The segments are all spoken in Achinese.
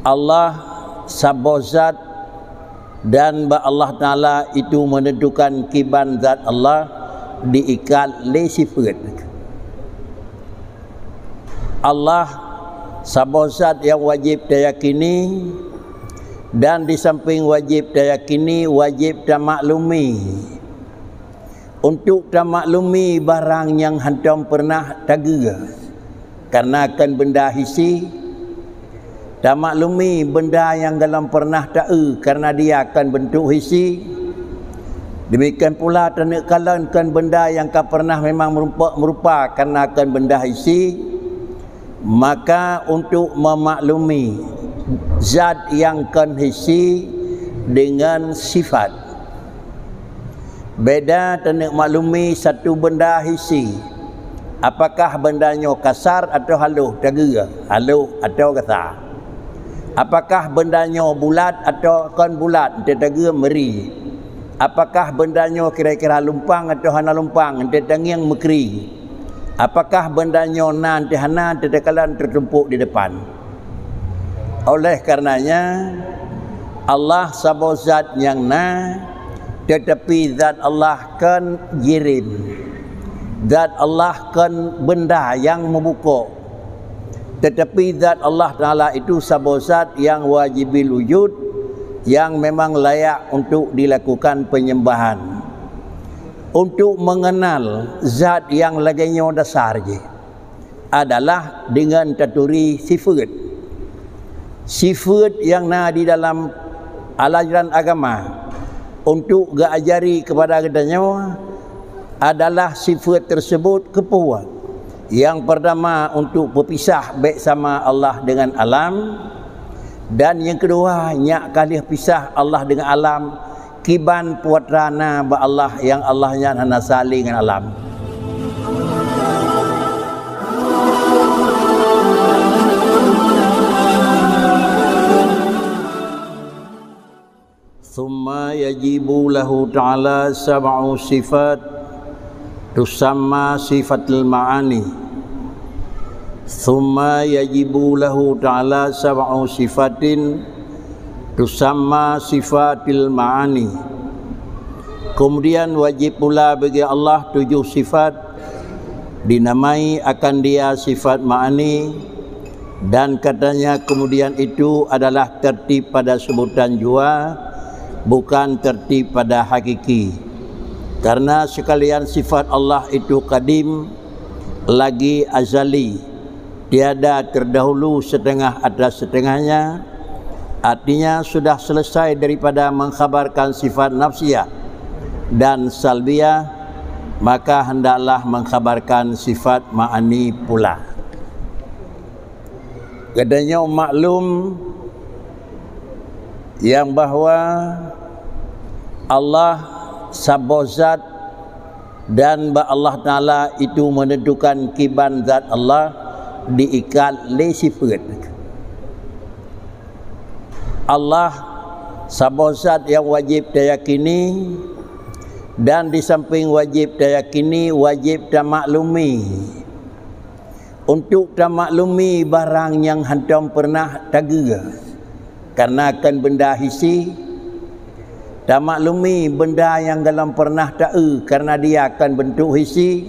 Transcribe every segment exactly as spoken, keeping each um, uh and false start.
Allah saboh zat, dan bak Allah Taala itu menentukan kiban zat Allah diikat lé sifeut. Allah saboh zat nyang wajéb tayakini, dan di sampéng wajéb tayakini, wajéb tamaklumi. Untuk tamaklumi barang nyang hantom peureunah tageue, kareuna kon beunda hissi. Tamaklumi beunda nyang gohlom peureunah taeu, kareuna dia kon beuntuk hissi. Demikian pula taneuk kalon kon beunda nyang ka peureunah memang meurumpok meurupa, kareuna kon beunda hissi. Maka untuk memaklumi zat nyang kon hissi dengan sifat. Beda taneuk maklumi satu benda hissi. Apakah benda nyoe kasar atau halôh tageue, halôh atau gasa? Apakah benda nyoe bulat atau kon bulat, enteuk tageue meuri? Apakah benda nyoe kira-kira lumpang atau hana lumpang, enteuk tangieng meukri? Apakah benda nyoe na enteuk hana, enteuk takalon teutumpôk di depan? Oleh karenanya, Allah saboh zat nyang na, teutapi zat Allah kon jirim. Zat Allah kon benda nyang meubukok. Teutapi zat Allah Taala itu saboh zat nyang wajibil wujud, nyang memang layak untuk dilakukan penyembahan. Untuk mengenal zat nyang lagée nyoe dasar jih adalah dengan taturi sifeut. Sifeut nyang na di dalam alajaran agama untuk geuajari kepada geutanyoe adalah sifeut tersebut keupeue? Nyang pertama, untuk peupisah bék sama Allah dengan alam, dan nyang keudua, nyak ka lheueh pisah Allah dengan alam, kiban putra na bak Allah nyang Allah nyan hana saléng ngon alam. Tsumma yajibu lahu ta'ala sab'u sifat tusamma sifatil ma'ani. Tsumma yajibu lahu ta'ala sab'u sifatin tusamma sifatil ma'ani. Kemudian wajib pula bagi Allah tujuh sifat dinamai akan Dia sifat ma'ani, dan katanya kemudian itu adalah tertib pada sebutan jua, bukan tertib pada hakiki. Karena sekalian sifat Allah itu kadim, lagi azali, tiada terdahulu setengah atas setengahnya, artinya sudah selesai daripada mengkhabarkan sifat nafsiyah dan salbiyah, maka hendaklah mengkhabarkan sifat ma'ani pula. Geutanyoe maklum nyang bahwa Allah saboh zat, dan bak Allah Taala itu menentukan kiban zat Allah diikat lé sifeut. Allah saboh zat nyang wajéb tayakini, dan di sampéng wajéb tayakini, wajéb tamaklumi. Untuk tamaklumi barang nyang hantom peureunah tageue, kareuna kon beunda hissi. Tamaklumi beunda nyang gohlom peureunah taeu, kareuna dia kon beuntuk hissi.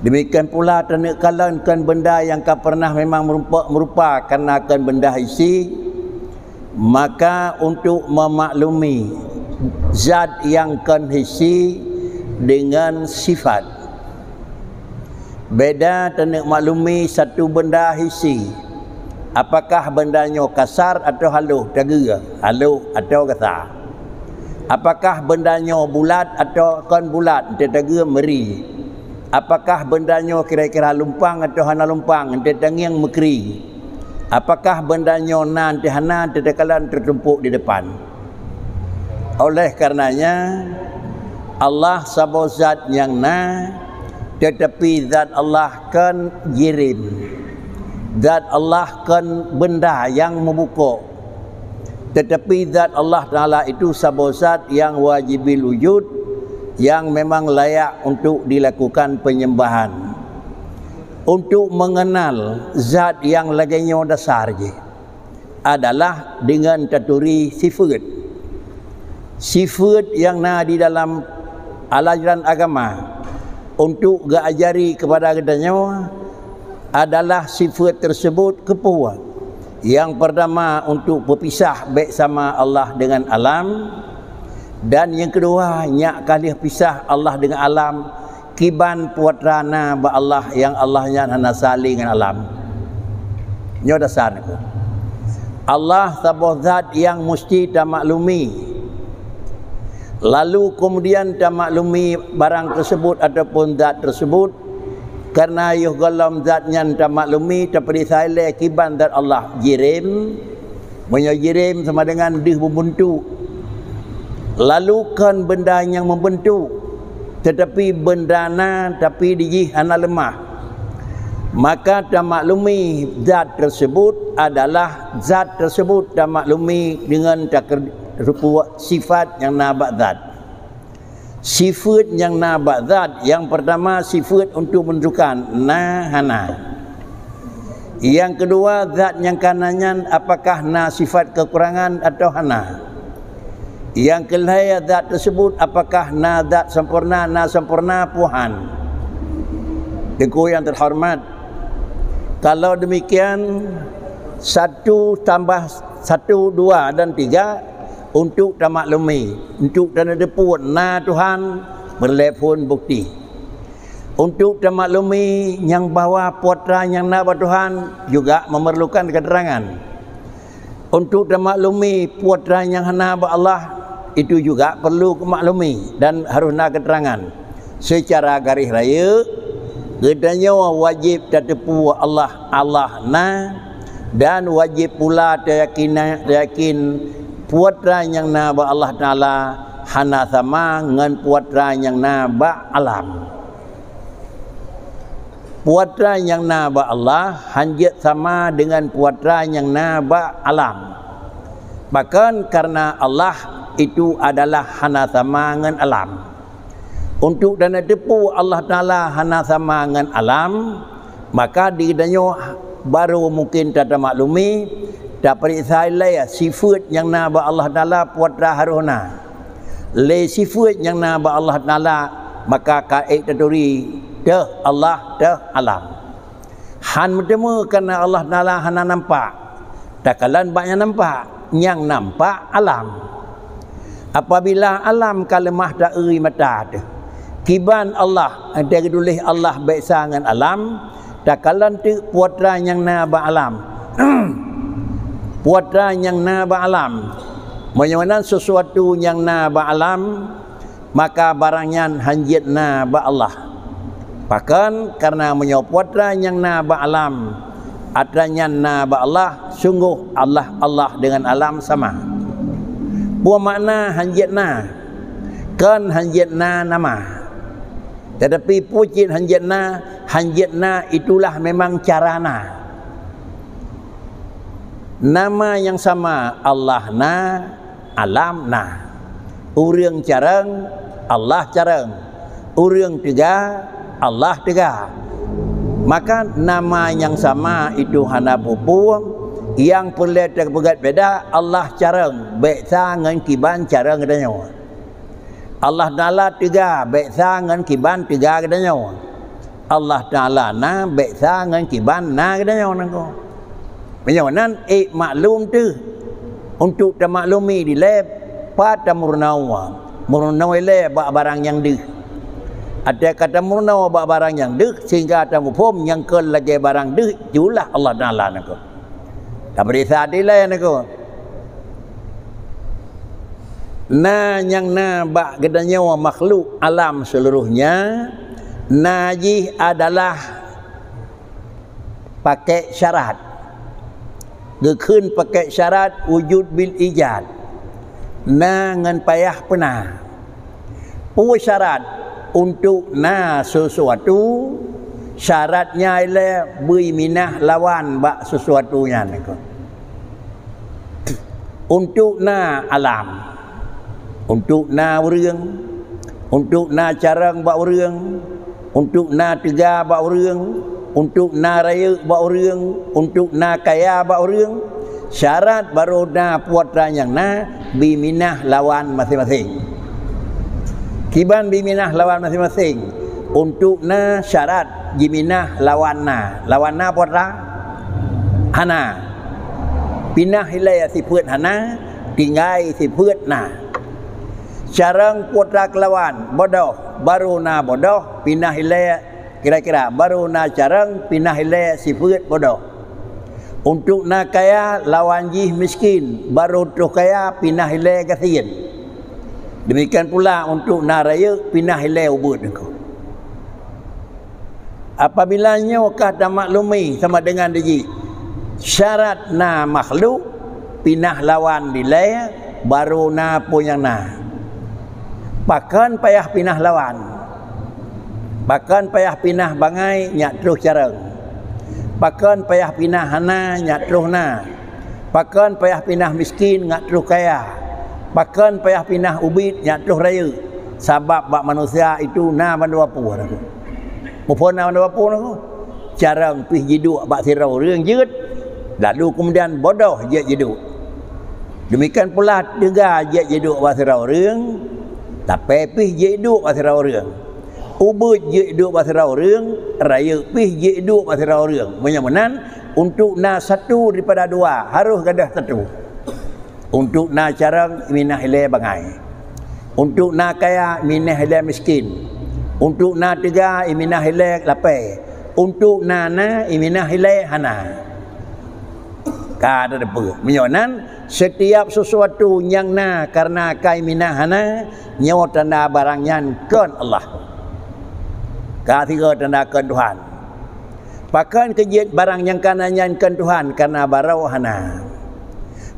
Demikian pula taneuk kalon kon beunda nyang ka peureunah memang meurumpok meurupa, kareuna kon beunda hissi. Maka untuk memaklumi zat nyang kon hissi dengan sifat. Beda taneuk maklumi satu benda hissi. Apakah benda nyoe kasar atau halôh tageue, halôh atau gasa? Apakah benda nyoe bulat atau kon bulat, enteuk tageue meuri? Apakah benda nyoe kira-kira lumpang atau hana lumpang, enteuk tangieng meukri? Apakah benda nyoe na enteuk hana, enteuk takalon teutumpôk di depan? Oleh karenanya, Allah saboh zat nyang na, teutapi zat Allah kon jirim. Zat Allah kon benda nyang meubukok. Teutapi zat Allah Taala itu saboh zat nyang wajibil wujud, nyang memang layak untuk dilakukan penyembahan. Untuk mengenal zat nyang lagée nyoe dasar jih adalah deungon taturi sifeuet. Sifeuet nyang na di dalam alajaran agama untuk geuajari keupada geutanyoe adalah sifeuet teuseubut keupeue? Nyang peurtama, untuk peupisah bék sama Allah deungon alam, dan nyang keudua, nyak ka lheueh pisah Allah deungon alam, kiban putra na bak Allah nyang Allah nyan hana saléng ngon alam. Nyoe dasar nyoe. Allah saboh zat nyang musti tamaklumi. Lalu keumudian tamaklumi barang teuseubut ataupun zat teuseubut, kareuna yoh gohlom zat nyan tamaklumi, tapeuriksa ilée kiban zat Allah. Jirem, meunyoe jirem sama dengan deuh beubeuntuk. Lalu kon beunda nyang meubeuntuk, teutapi beunda na tapi di jih hana leumah. Maka tamaklumi zat teuseubut adalah zat teuseubut tamaklumi deungon takeupeue sifat nyang na bak zat. Sifeuet nyang na bak zat, nyang peurtama sifeuet untuk meununjukkan na hana. Nyang keudua, zat nyang ka na nyan apakah na sifat keukurangan atawa hana. Nyang keulhée, zat teuseubut apakah na zat sampoereuna, na sampoereuna peue han. Teungku nyang teuhoreumat, kalau deumikian, satu tambah satu, dua dan tiga, untuk tamaklumi, untuk taneuteupeue na Tuhan, peureulée phon bukeuti. Untuk tamaklumi nyang bahwa putra nyang na bak Tuhan juga memerlukan keterangan. Untuk tamaklumi putra nyang hana bak Allah, itu juga perlu keumaklumi dan harôh na keterangan. Seucara garéh rayeuk, geutanyoe wajéb tateupeue Allah, Allah na, dan wajéb pula tayakin, tayakin putra nyang na bak Allah Taala hana sama ngon putra nyang na bak alam. Putra nyang na bak Allah hanjeuet sama deungon putra nyang na bak alam. Bahkan kareuna Allah itu adalah hana sama ngon alam. Untuk taneuteupeue Allah Taala hana sama ngon alam, maka di geutanyoe barô mungken tatamaklumi, tapeuriksa ilée sifeuet nyang na bak Allah Taala putra harôh na. Lé sifeuet nyang na bak Allah Taala, maka ka ék taturi teuh Allah, teuh alam. Han meuteumé kareuna Allah Taala hana nampak. Takalon bak nyang nampak, nyang nampak alam. Apabila alam ka leumah taeu mata teuh, kiban Allah, watée geutuléh Allah bék sa ngon alam, takalon teuk putra nyang na bak alam. Putra nyang na bak alam, meunyoe nan sesuatu nyang na bak alam, maka barang nyan hanjeuet na bak Allah. Pakon? Kareuna meunyoe putra nyang na bak alam, atra nyan na bak Allah, sunggoh Allah, Allah deungon alam sama. Peue makna hanjeuet na? Kon hanjeuet na nama. Teutapi peue cit hanjeuet na? Hanjeuet na itulah memang cara na. Nama nyang sama, Allah na, alam na. Ureuëng carông, Allah carông. Ureuëng teuga, Allah teuga. Maka nama nyang sama itu hana peue-peue, nyang peureulée tapeugét beda, Allah carông, bék sa ngon kiban carông geutanyoe. Allah Taala teuga, bék sa ngon kiban teuga geutanyoe. Allah Taala na, bék sa ngon kiban na geutanyoe nangko. Meunyoe nan ék maklum teuh, untuk tamaklumi dilée pat tameurunoe, meurunoe ilée bak barang nyang deuh. Watée ka tameurunoe bak barang nyang deuh, sehingga tamuphom nyang kon lagée barang deuh, jeulah Allah Taala nangko. Tapeuriksa dilée nangko. Na nyang na bak geutanyoe makhluk alam seuluruhnya, na jih adalah pakék syarat. Geukheun pakék syarat wujud bil ijad. Na ngon payah peuna. Peue syarat untuk na sesuatu? Syaratnya ilée beuiminah lawan bak sesuatu nyan. Untuk na alam, untuk na ureuëng, untuk na carông bak ureuëng, untuk na teuga bak ureuëng, untuk na rayeuk bak ureuëng, untuk na kaya bak ureuëng, Syarat barô na peue atra nyang na, biminah lawan maséng-maséng. Kiban biminah lawan maséng-maséng? Untuk na syarat jiminah lawan na. Lawan na peue atra? Hana. Pinah ilée sifeuet hana, tinggai sifeuet na. Carông peue atra keulawan? Bodoh. Barô na bodoh, pinah ilée, kira-kira, barô na carông, pinah ilée sifeuet bodoh. Untuk na kaya, lawan jih miskin, barô troh kaya, pinah ilée gasien. Demikian pula untuk na rayeuk, pinah ilée ubeuet nangko. Apabila nyoe ka tamaklumi sama dengan dijih, syarat na makhluk, pinah lawan dilée, barô na peue nyang na. Pakon payah pinah lawan? Pakon payah pinah bangai nyak troh carông? Pakon payah pinah hana nyak troh na? Pakon payah pinah miskin nyak troh kaya? Pakon payah pinah ubit nyak troh rayeuk? Sabab bak manusia itu na bandua peue. Muphom na bandua peue nangko? Carông pih jiduek bak sidroe ureuëng jeuet, lalu kemudian bodoh jeuet jiduek. Demikian pula teuga jeuet jiduek bak sidroe ureuëng, lapée pih jeuet jiduek bak sidroe ureuëng. Ubeuet jeuet jiduek bak sidroe ureuëng, rayeuk pih jeuet jiduek bak sidroe ureuëng. Meunyoe meunan, untuk na satu daripada dua, harôh gadôh satu. Untuk na carông, iminah ilée bangai. Untuk na kaya, iminah ilée miskin. Untuk na teuga, iminah ilée lapée. Untuk na na, iminah ilée hana. Ka teudeungoe. Meunyoe nan, setiap sesuatu nyang na karena ka iminah hana, nyoe tanda barang nyan kon Allah. Ka sigoe tanda kon Tuhan. Pakon keu jeuet barang nyang ka na nyan kon Tuhan, karena barô hana?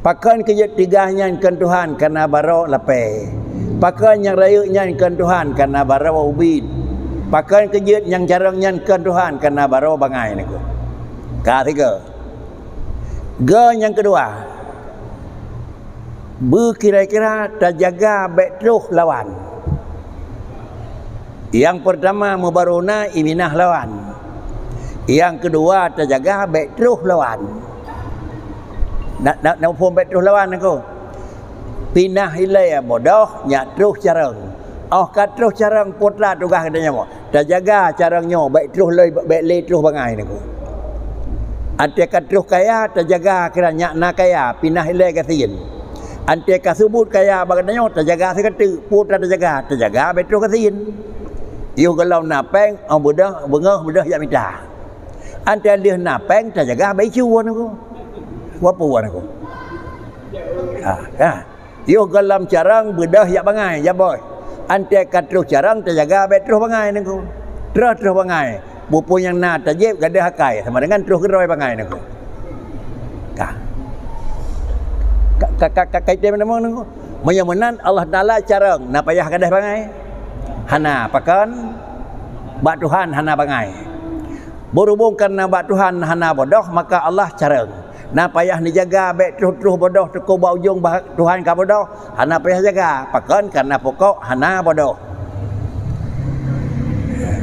Pakon keu jeuet teuga nyan kon Tuhan, karena barô lapée? Pakon nyang rayeuk nyan kon Tuhan, karena barô ubit? Pakon keu jeuet nyang carông nyan kon Tuhan, karena barô bangai nangko? Ka sigoe. Goe nyang keudua. Beukira-kira tajaga bék troh lawan. Nyang peurtama meubarô na iminah lawan. Nyang keudua tajaga bék troh lawan. Na, na, na muphom bék troh lawan nangko? Pinah ilée bodoh nyak troh carông. Óh ka troh carông peue atra tugaih geutanyoe? Tajaga carông nyoe, bék troh lé, bék lé troh bangai nangko. Watée ka troh kaya, tajaga kira nyak na kaya, pinah ilée gasien. Watée ka seubuet kaya bak geutanyoe, tajaga sikeuteuek, peue atra tajaga, tajaga bék troh gasien. Yoh gohlom na péng, óh beudôh, beungoh beudôh jak mita. Watée lheueh na péng, tajaga bék icu nangko. Wapeue nangko? Ha, ha. Yoh gohlom carông beudôh jak bangai, jak boh. Watée ka troh carông tajaga bék troh bangai nangko. Troh-troh bangai. Peue-peue nyang na tajieb gadôh akai sama dengan troh keudroe bangai nangko. Ka. Ka, ka, ka, ka, ka item nangko. Meunyoe meunan Allah Taala carông na payah gadôh bangai? Hana, pakon? Bak Tuhan hana bangai. Beurubông karena bak Tuhan hana bodoh, maka Allah carông. Na payah neujaga bék troh-troh bodoh teuko bak ujong bah Tuhan ka bodoh, hana payah jaga. Pakon? Karena pokok hana bodoh.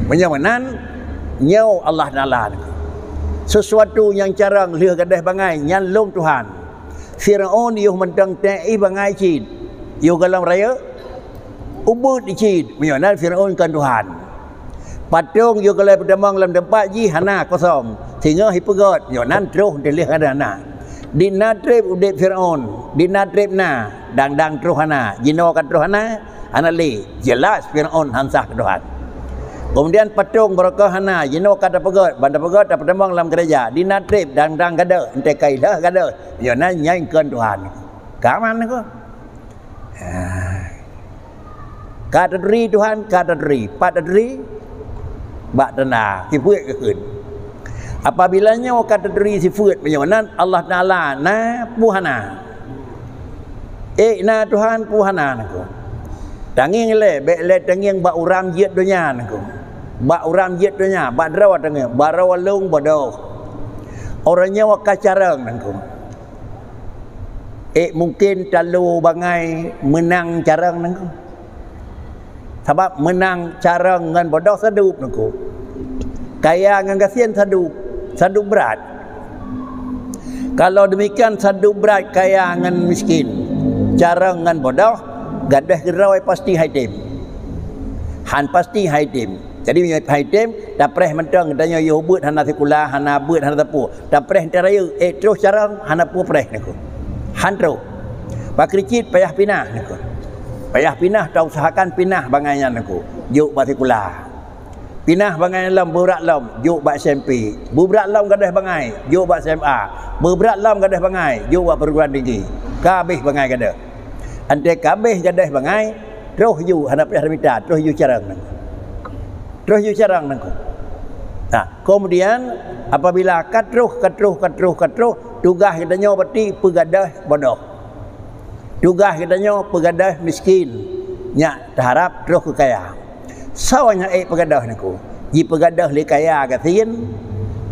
Meunyoe meunan, nyoe Allah Taala. Sesuatu nyang carông lheueh gadôh bangai nyan lôn Tuhan. Firaun yoh mantong tée bangai cit. Yoh gohlom rayeuk, ubeuet cit. Meunyoe nan Firaun kon Tuhan. Patong yoh gohlom peutamong lam teumpat jih hana kosong. Singoh ipeugét, nyoe nan troh dileh hana. Di na treb udeb Firaun, di na treb na, dang-dang troh hana, jinoe ka troh hana, hana lé. Jelas Firaun han sah keu Tuhan. Kemudian patong barokon hana, jinoe ka tapeugét, ban tapeugét tapeutamong lam gereja, di na treb, dang-dang gadôh, entée ka ilheueh gadôh, nyoe nan nyang kon Tuhan. Ka aman nangko. Ha. Ka taturi Tuhan, ka taturi. Pat taturi? Bak tanda, sifeuet geukheun. Apabila nyoe ka taturi sifeuet, meunyoe nan Allah Taala na peue hana? Ék na Tuhan peue hana nangko? Tangieng lé, bék lé tangieng bak ureuëng jeuet donya nangko. Bak ureuëng jeuet donya, bak droe tangieng, bak droe lôn bodoh. Ureuëng nyoe ka carông nangko. Ék mungken talo bangai meunang carông nangko. Sabab meunang carông ngon bodoh sadub nangko. Kaya ngon gasien sadub, sadub brat. Kalau demikian, sadu brat kaya ngon miskin, carông ngon bodoh, gadôh keudroe pasti hai tem. Han pasti hai tem. Jadi, meunyoe hai tem, tapreh mantong, geutanyoe yoh beuet hana sikula, hana beuet hana teupeu. Tapreh ngon rayeuk, eh, troh carông, hana peue preh nangku. Han troh. Pakri cit payah pinah nangku. Payah pinah, tausahakan pinah bangai nyan nangku. Jok bak sikula. Pinah bangai lom, beubrat lom, jok bak S M P. Beubrat lom gadôh bangai, jok bak S M A. Beubrat lom gadôh bangai, jok bak perguruan tinggi. Ka habéh bangai gadôh. Antée ka habéh gadôh bangai, troh ju hana payah mita, troh ju carông nangku. Troh ju carông nangku. Nah, kemudian apabila ka troh, ka troh, ka troh, ka troh, tugaih geutanyoe berarti peugadôh bodoh. Tugaih geutanyoe peugadôh miskin, nyak teuharab troh keu kaya. Soe nyang ék peugadôh nangku? Jipeugadôh lé kaya gasien,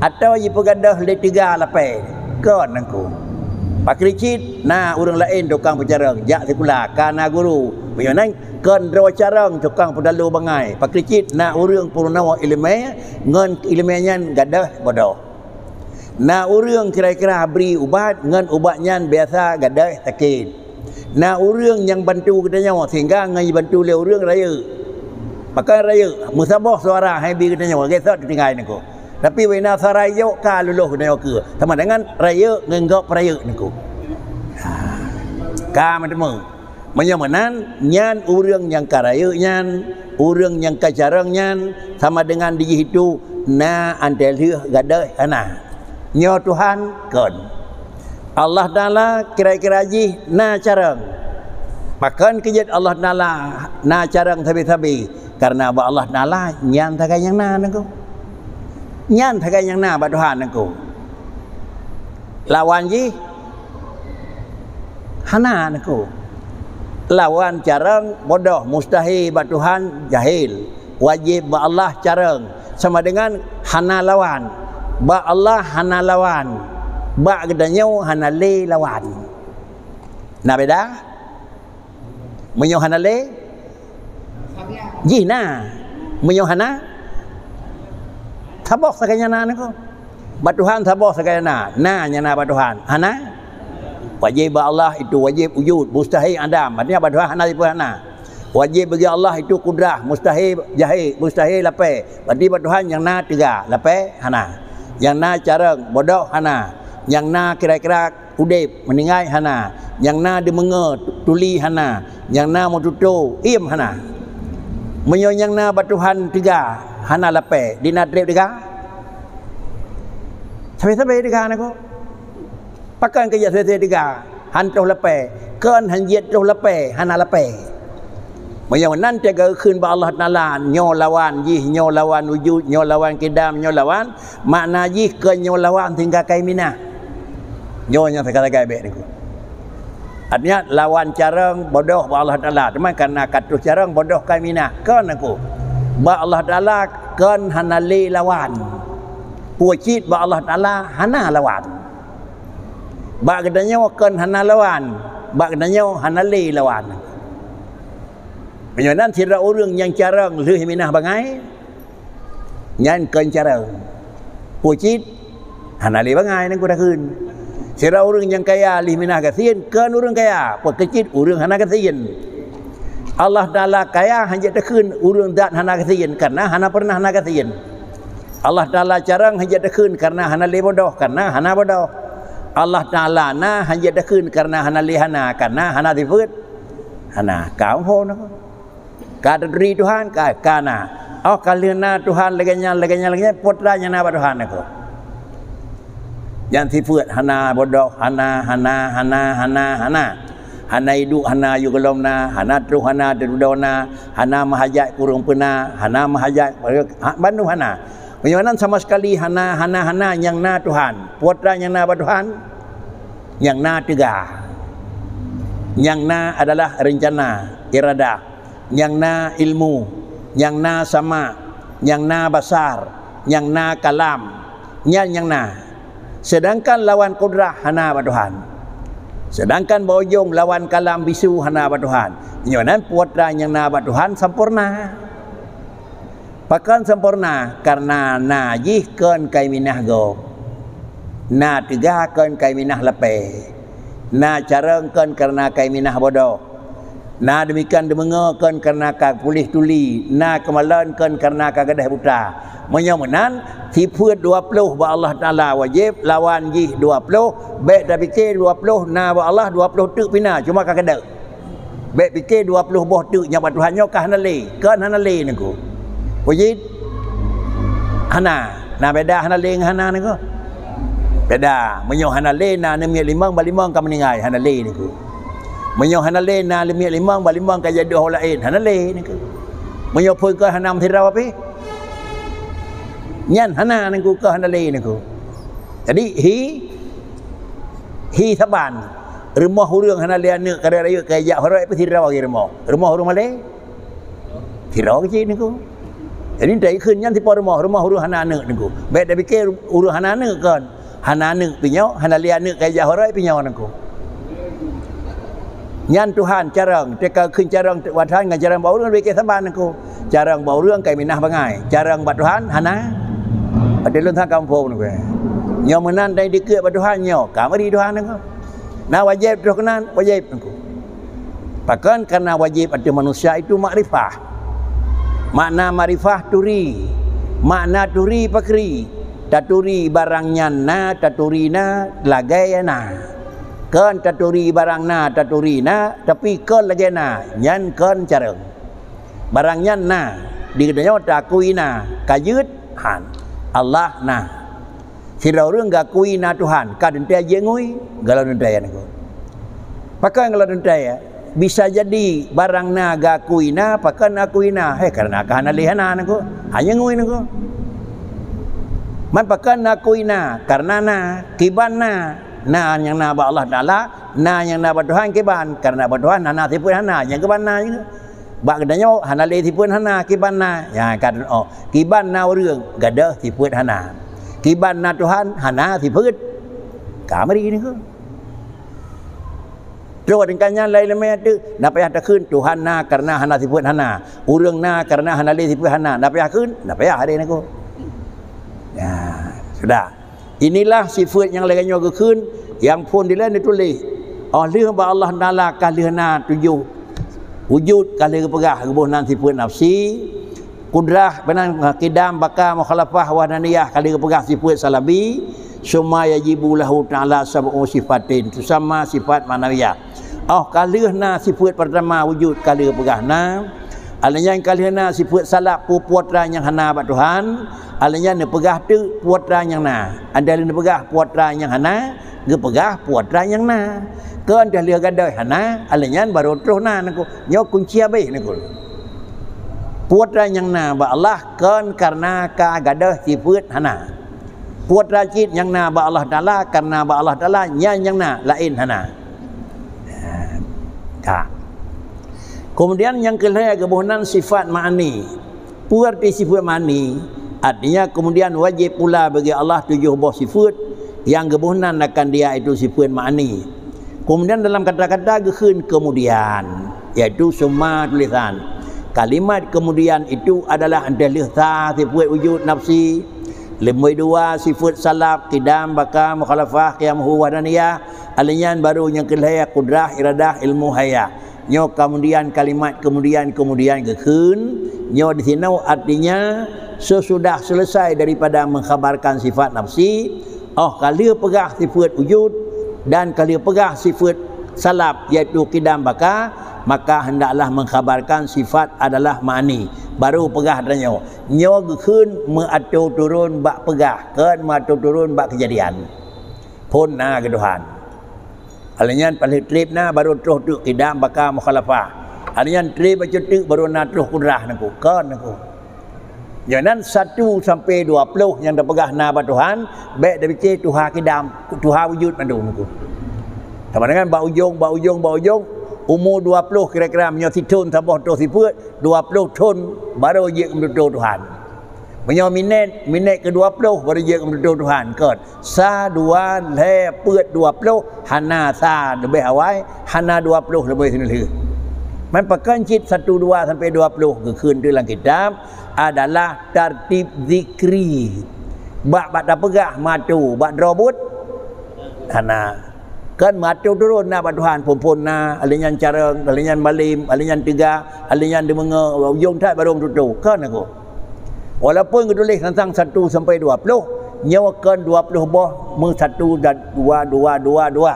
atawa jipeugadôh lé teuga lapée? Kon nangku. Pakri cit na ureuëng laén tukang peucarông, jak sikula, ka na guru. Meunyoe nyan kon droe carông tukang peutaloe bangai. Pakri cit na ureuëng peurunoe iéleumé, ngon iéleumé nyan gadôh bodoh. Na ureuëng kira-kira bri ubat, ngon ubat nyan biasa gadôh sakét. Na ureuëng nyang bantu geutanyoe sehingga ngon jibantu lé ureuëng rayeuk. Pakon rayeuk, meusaboh suara hai bi geutanyoe, lagée sot teutinggai nangku. Tapi wéna suara ijok ka lulôh geutanyoe keue. Sama dengan rayeuk ngon gob rayeuk nangku. Ha. Ka meuteumé. Meunyoe meunan, nyan ureuëng nyang ka rayeuk nyan, ureuëng nyang ka carông nyan, sama dengan di jih itu na antée lheueh gadôh hana. Nyoe Tuhan kon. Allah Taala kira-kira jih na carông. Pakon keu jeuet Allah Taala na carông sabe-sabe? Karena bak Allah Taala nyan sagai nyang na nangku. Nyan sagai nyang na bak Tuhan nangku. Lawan jih hana nangku. Lawan carông bodoh, mustahil bak Tuhan jahil. Wajéb bak Allah carông, sama dengan hana lawan. Bak Allah hana lawan. Bak geutanyoe hana lé lawan. Na beda? Meunyoe hana lé, jih na. Meunyoe hana, saboh sagai nyang na nangku. Bak Tuhan saboh sagai nyang na. Na nyang na bak Tuhan. Hana? Wajéb bak Allah itu wajéb wujud, mustahil adam. Artinya bak Tuhan hana jipeue hana. Wajéb bagi Allah itu kudrah, mustahil jahé, mustahil lapée. Berarti bak Tuhan nyang na teuga, lapée hana. Nyang na carông, bodoh hana. Nyang na kira-kira udeb, meuninggai hana. Nyang na deumeungoe, tuli hana. Nyang na meututoe, iem hana. Meunyoe nyang na bak Tuhan teuga, hana lapée, di na treb teuga? Sabe-sabe teuga nangku. Pakon keu jak sabe-sabe teuga? Han troh lapée. Kon han jeuet troh lapée, hana lapée. Meunyoe nan teuga geukheun bak Allah Taala, nyoe lawan jih, nyoe lawan wujud, nyoe lawan kidam, nyoe lawan, makna jih kon nyoe lawan sehingga kai minah. Nyoe nyang sagai-sagai bék nangku. Artinya lawan carông bodoh bak Allah Taala. Teuma karena ka troh carông bodoh kai minah. Kon nangku. Bak Allah Taala kon hana lé lawan. Peue cit bak Allah Taala hana lawan. Bak geutanyoe kon hana lawan. Bak geutanyoe hana lé lawan. Meunyoe nan sidroe ureuëng nyang carông lheueh minah bangai, nyan kon carông. Peue cit hana lé bangai nangku takheun. Sidroe ureuëng nyang kaya lheueh minah gasien kon ureuëng kaya, peue keu cit ureuëng hana gasien. Allah Taala kaya han jeuet takheun ureuëng zat hana gasien, karena hana pernah hana gasien. Allah Taala carông han jeuet takheun karena hana lé bodoh, karena hana bodoh. Allah Taala na han jeuet takheun karena hana lé hana, karena hana sifeuet hana. Ka muphom nangku. Ka taturi Tuhan, ka, ka na. Oh, ka lheueh na Tuhan lagée nyan, lagée nyan, lagée nyan, peue atra nyang na bak Tuhan nangku. Nyang sifeuet hana bodoh, hana, hana, hana, hana, hana. Hana iduek, hana yue gohlom na, hana troh, hana teududoe na, hana meuhajat keu ureuëng peue na, hana meuhajat, ha, bandum hana. Meunyoe nan sama sekali hana, hana, hana nyang na Tuhan. Peue atra nyang na bak Tuhan? Nyang na teuga. Nyang na adalah rencana, iradah. Nyang na ilmu, nyang na sama, nyang na basar, nyang na kalam, nyan nyang na. Sedangkan lawan kudrah hana bak Tuhan. Sedangkan bak ujong lawan kalam bisu hana bak Tuhan. Nyoe nan peue atra nyang na bak Tuhan sampoereuna. Pakon sampoereuna? Karena na jih kon kai minah gob. Na teuga kon kai minah lapée. Na carông kon kareuna kai minah bodoh. Na demikian deumeungoe kon kareuna ka puléh tuli. Na keumalon kon kareuna ka gadôh buta. Meunyoe meunan, sifeuet dua ploh bak Allah Taala wajéb, lawan jih dua ploh, bék tapike dua ploh na bak Allah, dua ploh teuk pih na, cuma ka gadôh. Bék pike dua ploh boh teuk nyang bak Tuhan nyoe ka hana lé, kon hana lé nangku. Wajéb? Hana. Na beda hana lé ngon hana nangku? Beda. Meunyoe hana lé na neumiet limong, bak limong ka meuninggai, hana lé nangku. Meunyoe hana lé na leumiet limong, bak limong ka jadôh laén, hana lé nangku. Meunyoe phôn kon hana meusidroe pih, nyan hana nangku, kon hana lé nangku. Jadi, hi, hi saban. Rumoh ureuëng hana lé aneuëk, ka rayeuk, ka jak horeuet pih sidroe lagée rumoh. Rumoh ureuëng malée? Sidroe keuh cit nangku. Jadi, ta ikheun nyan sipa rumoh, rumoh ureuëng hana aneuëk nangku. Bék tapike ureuëng hana aneuëk kon. Hana aneuëk pih nyoe, hana lé aneuëk ka jak horeuet pih nyoe nangku. Nyan Tuhan carông, teuka kheun carông Tuhan ngon carông bak ureuëng leubeh saban nangku. Carông bak ureuëng kai minah bangai, carông bak Tuhan hana. Watée lôn that kamoe phôn nangku. Nyoe meunan dai dikeue bak Tuhan nyoe, ka meuri Tuhan nangku. Na wajéb troh keunan, wajéb nangku. Pakon? Kareuna wajéb ateueh manusia itu makrifah. Makna makrifah turi. Makna turi pakri. Taturi barang nyan na, taturi na, lagée na. Kon taturi barang na, taturi na, tapi kon lagée na, nyan kon carông. Barang nyan na, di geutanyoe takui na, ka jeuet han. Allah na. Sidroe ureuëng geukui na Tuhan, ka teuntée jingui, gohlom teuntée nangku. Pakon gohlom teuntée? Bisa jadi barang na geukui na, pakon akui na? Hei, kareuna ka hana lé hana nangku. Hana ngui nangku. Man pakon akui na? Kareuna na, kiban na. Na nyang na bak Allah Taala, na nyang na bak Tuhan kiban. Kareuna bak Tuhan hana sifeuet hana, nyang kiban na. Bak geutanyoe hana lé sifeuet hana, kiban na. Nyan ka, oh, kiban na ureuëng gadôh sifeuet hana. Kiban na Tuhan hana sifeuet. Ka meuri nangku. Troh tingkat nyan laén leumé teuk, na payah takheun Tuhan na kareuna hana sifeuet hana. Ureuëng na kareuna hana lé sifeuet hana. Na payah kheun, na payah lé nangku. Ya, sudah. Inilah sifeuet nyang lagée nyoe geukheun, nyang phôn dilée neutuléh. Óh lheueh bak Allah Taala ka lheueh na tujoh wujud ka lheueh geupeugah, geuboh nan sifeuet nafsi, kudrah, beunan, kidam, baka, mukhalafah, wahdaniyah ka lheueh geupeugah sifeuet salabi, summa yajibu lahu ta'ala sab'u sifatin, tusamma sifat ma'nawiyah. Óh ka lheueh na sifeuet peurtama wujud ka lheueh geupeugah na, alheueh nyan ka lheueh na sifeuet salab peue-peue atra nyang hana bak Tuhan, alheueh nyan neupeugah teuk peue atra nyang na. Andai lé neupeugah peue atra nyang hana, geupeugah peue atra nyang na. Kon teuh lheueh gadôh hana, alheueh nyan barô troh na nangku. Nyoe kunci habéh nangku. Peue atra nyang na bak Allah kon kareuna ka gadôh sifeuet hana. Peue atra cit nyang na bak Allah Taala, kareuna bak Allah Taala nyan nyang na, laén hana. Ka. Keumudian nyang keu lhée geuboh nan sifat ma'ani. Peue arti sifeuet ma'ani? Artinya, keumudian wajéb pula bagi Allah tujoh boh sifeuet nyang geuboh nan akan Dia, yaitu sifeuet ma'ani. Keumudian dalam kata-kata geukheun keumudian, yaitu summa tulésan. Kalimat keumudian itu adalah entah lheueh sa sifeuet wujud nafsi, leumoi dua sifeuet salab, kidam, baka, mukhalafah, qiyamuhu, wahdaniyah, alheueh nyan barô nyang keu lhée kudrah, iradah, ilmu, hayah. Nyoe keumudian, kalimat keumudian, keumudian geukheun, nyoe disinoe artinya sesudah selesai daripada mengkhabarkan sifat nafsi, óh ka lheueh peugah sifeuet wujud dan ka lheueh peugah sifeuet salab, yaitu kidam, baka, maka hendaklah mengkhabarkan sifat adalah ma'ani. Barô peugah tanyoe, nyoe geukheun meuatô turun bak peugah, kon meuatô turun bak keujadian. Phôn na keu Tuhan. Alheueh nyan paléh treb na, barô troh teuk kidam, baka, mukhalafah. Alheueh nyan treb bacut teuk, barô na troh kudrah nangku, kon nangku. Nyoe nan satu sampai dua ploh nyang tapeugah na bak Tuhan, bék tapike tuha kidam, tuha wujud mandum nangku. Sama dengan bak ujong, bak ujong, bak ujong, umu dua ploh kira-kira, meunyoe sithon saboh troh sifeuet, dua ploh thon barô jeuet keu meututoe Tuhan. Meunyoe minét, minét keu dua ploh barô jeuet keu meututoe Tuhan, kon. Sa, dua, lhée, peuet, dua ploh, hana sa leubeh awai, hana dua ploh leubeh sineulheueh. Man pakon cit satu dua sampai dua ploh geukheun teuh lam kitab adalah tartib zikri. Bak, bak tapeugah meuatô, bak droe buet, Hana. Kan meuatur turun na bak Tuhan, phon-phon na, alèh nyan carông, alèh nyan malem, alèh nyan teuga, alèh nyan deumeungoe, ujông that barô meututoe. Kan aku. Walaupun geutuléh teuntang satu sampai dua puluh, nyoe kon dua puluh boh meusatu dan dua, dua, dua, dua.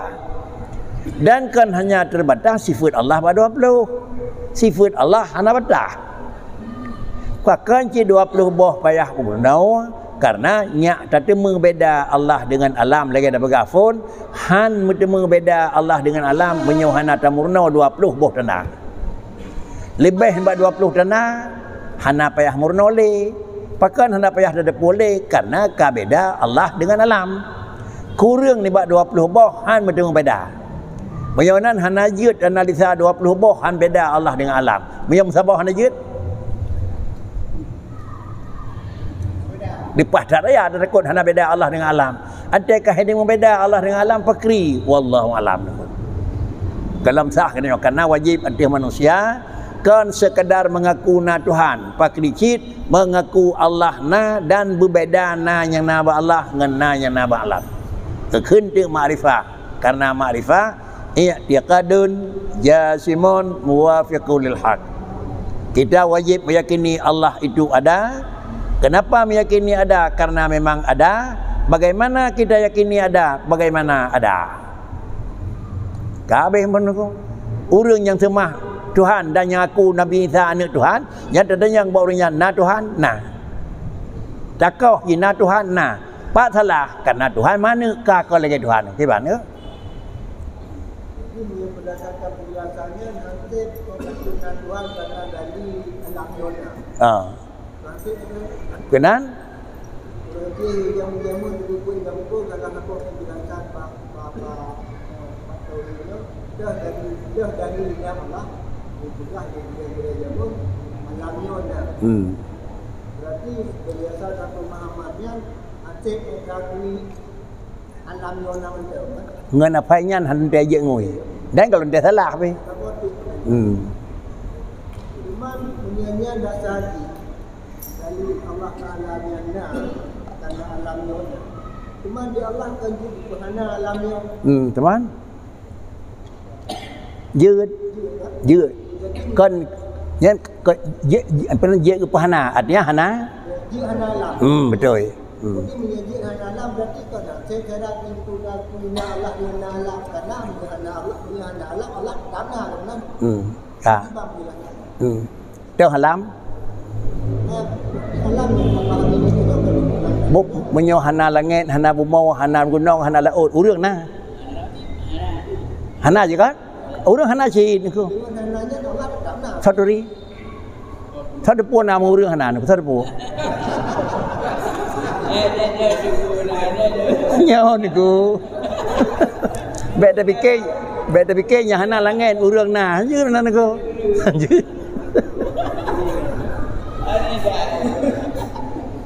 Dan kon hanya terbatas sifeut Allah bak dua puluh. Sifeut Allah hana batas. Pakon cit dua puluh boh payah meurunoe, karena nyak tateumé beda Allah dengan alam lagèe tapeugah phon, han meuteumé beda Allah dengan alam meunyoe hana tameurunoe dua puluh boh tanda. Leubeh bak dua puluh tanda, hana payah meurunoe lé. Pakon hana payah tateupeue lé, karena ka beda Allah dengan alam. Kureueng nibak dua puluh boh, han meuteumé beda. Meunyoe nan hana jeuet analisa dua puluh boh, han beda Allah dengan alam. Meunyoe meusaboh hana jeuet, leupah that raya tatakot hana beda Allah dengan alam. Até ka hidéh meubeda Allah dengan alam, pakri, wallahu alam. Dalam sah keunoe, karena wajib ateueh manusia kon sekadar mengaku na Tuhan, pakri cit mengaku Allah na dan beubeda na nyang na bak Allah ngon na nyang na bak alam. Keu kheun teuk makrifah, karena makrifah i'tiqadun jasimun muwafiqun lil haq. Kita wajib meyakini Allah itu ada. Kenapa meyakini ada? Karena memang ada. Bagaimana kita yakini ada? Bagaimana ada? Ka habéh meunan. Ureueng nyang seumah Tuhan dan nyang aku Nabi Isa aneuk Tuhan, nyan tatanyong bak ureueng nyan, na Tuhan? Na. Takoh jih na Tuhan? Na. Pat salah, karena Tuhan maneuk ka kon lagèe Tuhan. Kiban, ya? Jadi, meunyoe berdasarkan penjelasannya, nanti pembentukan Tuhan karena dari alam zona. Ah. Berarti, keunan? Berarti yang menjamin diberi gambar salah satu penjelasan ba-, ba-, ba-, ba-, dah dari, dah dari Allah, dipeugah di, di, di zaman alam zona. Hmm. Berarti, berdasarkan pemahamannya, Aceh mengakui alam zona mantong, kan? Ngon apai nyan han teuh jeuet ngui. Dan kalau teuh salah pih. Hmm. Cuman, meunyoe nyan dasar jih, dari Allah Taala nyan na, karena alam zona. Cuman di Allah kan jeuet peuhana alam nyan. Hmm, teman. Jeuet. Jeuet. Kon, nyan, kon, jeuet, jeuet, apa nama, jeuet geupeuhana. Artinya hana? Jeuet hana alam. Hmm, betul. Hmm. Jadi, meunyoe jeuet hana alam, berarti kon na. Saya cara pintu dan kulina Allah, kulina alam. Karena meunyoe hana Allah, meunyoe hana alam, Allah tak na, kan? Hmm. Ya. Jadi, bang bilang. Hmm. Toh alam. Alam yang apa? Bu-, meunyoe hana langét, hana bumoe, hana gunong, hana laôt, ureueng na? Hana jih kan? Ureueng hana cit niko. Saturi. Sateupeue nama ureueng hana niko, sateupeue. Nyoe niko. Bèk tapike, bèk tapike nyang hana langét ureueng na. Jeuet na niko.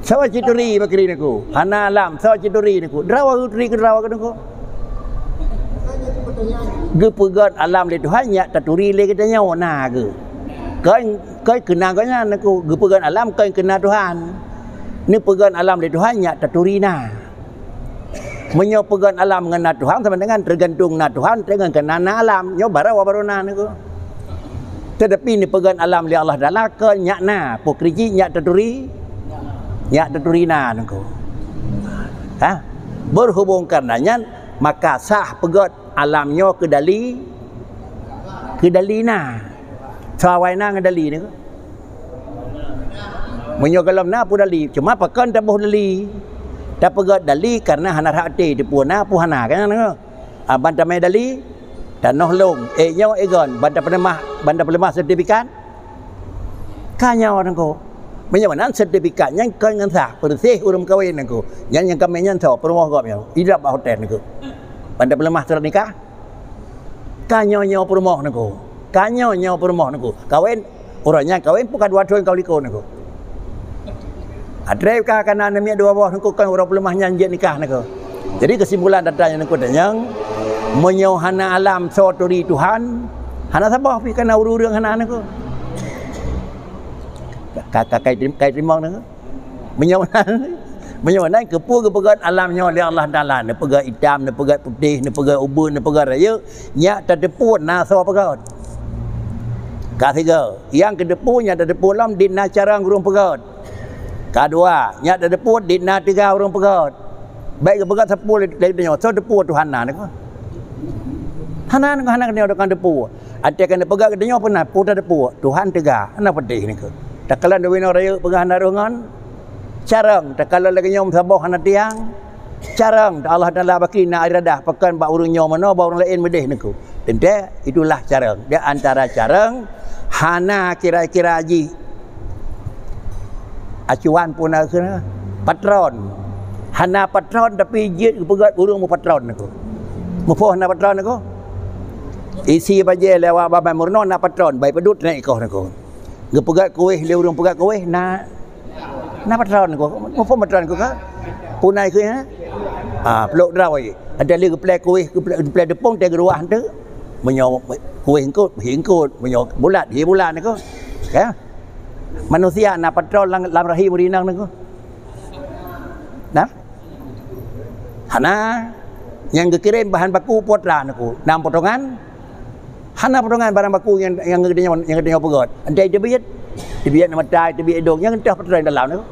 Sawa cit turi bakri niko. Hana alam, sawa cit turi niko. Drawa turi keu drawa keu niko. Geupeugöt alam lé Tuhan nyak taturi lé geutanyoe na geu. Kon, kon keuna gobnyan niko. Geupeugöt alam kon keuna Tuhan. Neupeugöt alam lé Tuhan nyak taturi na. Meunyoe peugöt alam ngon na Tuhan sama dengan tergantung na Tuhan, teungoh keunan na alam. Nyoe baroe barô na niko. Tetapi neupeugöt alam lé Allah Taala kon nyak na, peue kreuji nyak taturi, nyak taturi na niko. Ha? Berhubung karena nyan, maka sah peugöt alam nyoe keu dali, keu dali na. Soe awai na ngon dali niko. Meunyoe gohlom na peue dali, cuma pakon taboh dali. Tapeugöt dali karena hana that até teupeue na peue hana, kan nyan niko. Ah, ban tamè dali, tanoh lom, eh nyoe eh gon, ban tapeuleumah, ban tapeuleumah sertifikat. Ka nyoe niko. Meunyoe meunan sertifikat nyan kon ngon sah, peureuseh ureueng meukawen niko. Nyan nyang kamè nyan soe, peurumoh gob nyoe. Idap bak hotel niko. Ban tapeuleumah surat nikah. Ka nyoe-nyoe peurumoh niko. Ka nyoe-nyoe peurumoh niko. Kawen, uroe nyan kawen peue ka dua thon ka likot niko. Atrép ka kana aneuk miet dua boh niko kon uroe peuleumah nyan jeuet nikah niko. Jadi keusimpulan data nyan niko tanyong, meunyoe hana alam soe turi Tuhan, hana saboh pih kana ureueng-ureueng hana niko. Ka, ka, ka, kai teurimong niko. Meunyoe meunan, Meunyoe nan keupeue geupeugét alam nyoe lé Allah Taala, neupeugét itam, neupeugét putéh, neupeugét ubeut, neupeugét rayeuk, nyak tateupeue na soe peugét. Ka sigoe, nyang keuteupeue nyak tateupeue lom dit na carông ureuëng peugét. Ka dua, nyak tateupeue dit na teuga ureuëng peugét. Bék geupeugét sapeue lé, lé nyoe, soe teupeue Tuhan na nyoe? Hana, hana keudroe ka teupeue. Até keuneuk peugah geutanyoe peuna, peue tateupeue, Tuhan teuga, hana peudeh nyoe. Takalon dewinoe rayeuk peugah hana roh ngon carông, takalon lagée nyoe meusaboh hana tiang, carông, Allah Taala baki na iradah, pakon bak ureuëng nyoe meunoe, bak ureuëng laén meudeh nyoe. Teuntée, itulah carông. Di antara carông, hana kira-kira jih acuan pun na keuh, patron. Hana patron tapi jeuet geupeugét ureuëng meupatron nyoe. Muphom hana patron nyoe. Isi bajée lewat Baban Meurunoe na patron, bai peudut na ikoh nyoe. Geupeugét kuéh lé ureuëng peugét kuéh na, na patron nyoe. Muphom patron nyoe ka? Punai keuh, ha? Ah, pelok droe. Ada lé geuplé kuéh, geuplé, geuplé deupông teuh geuruah teuh. Meunyoe kuéh eungkôt, hi eungkôt. Meunyoe bulat, hi bulat nyoe. Ya. Manusia na patron lam, lam rahim ureuëng inong nyoe. Nah? Hana. Nyang geukirém bahan baku putra nyoe. Nam potongan? Hana potongan barang baku nyang, nyang geutanyoe, nyang geutanyoe peugét. Entah teubiet, teubiet mata, teubiet idong, nyang entah patron dalam nyoe.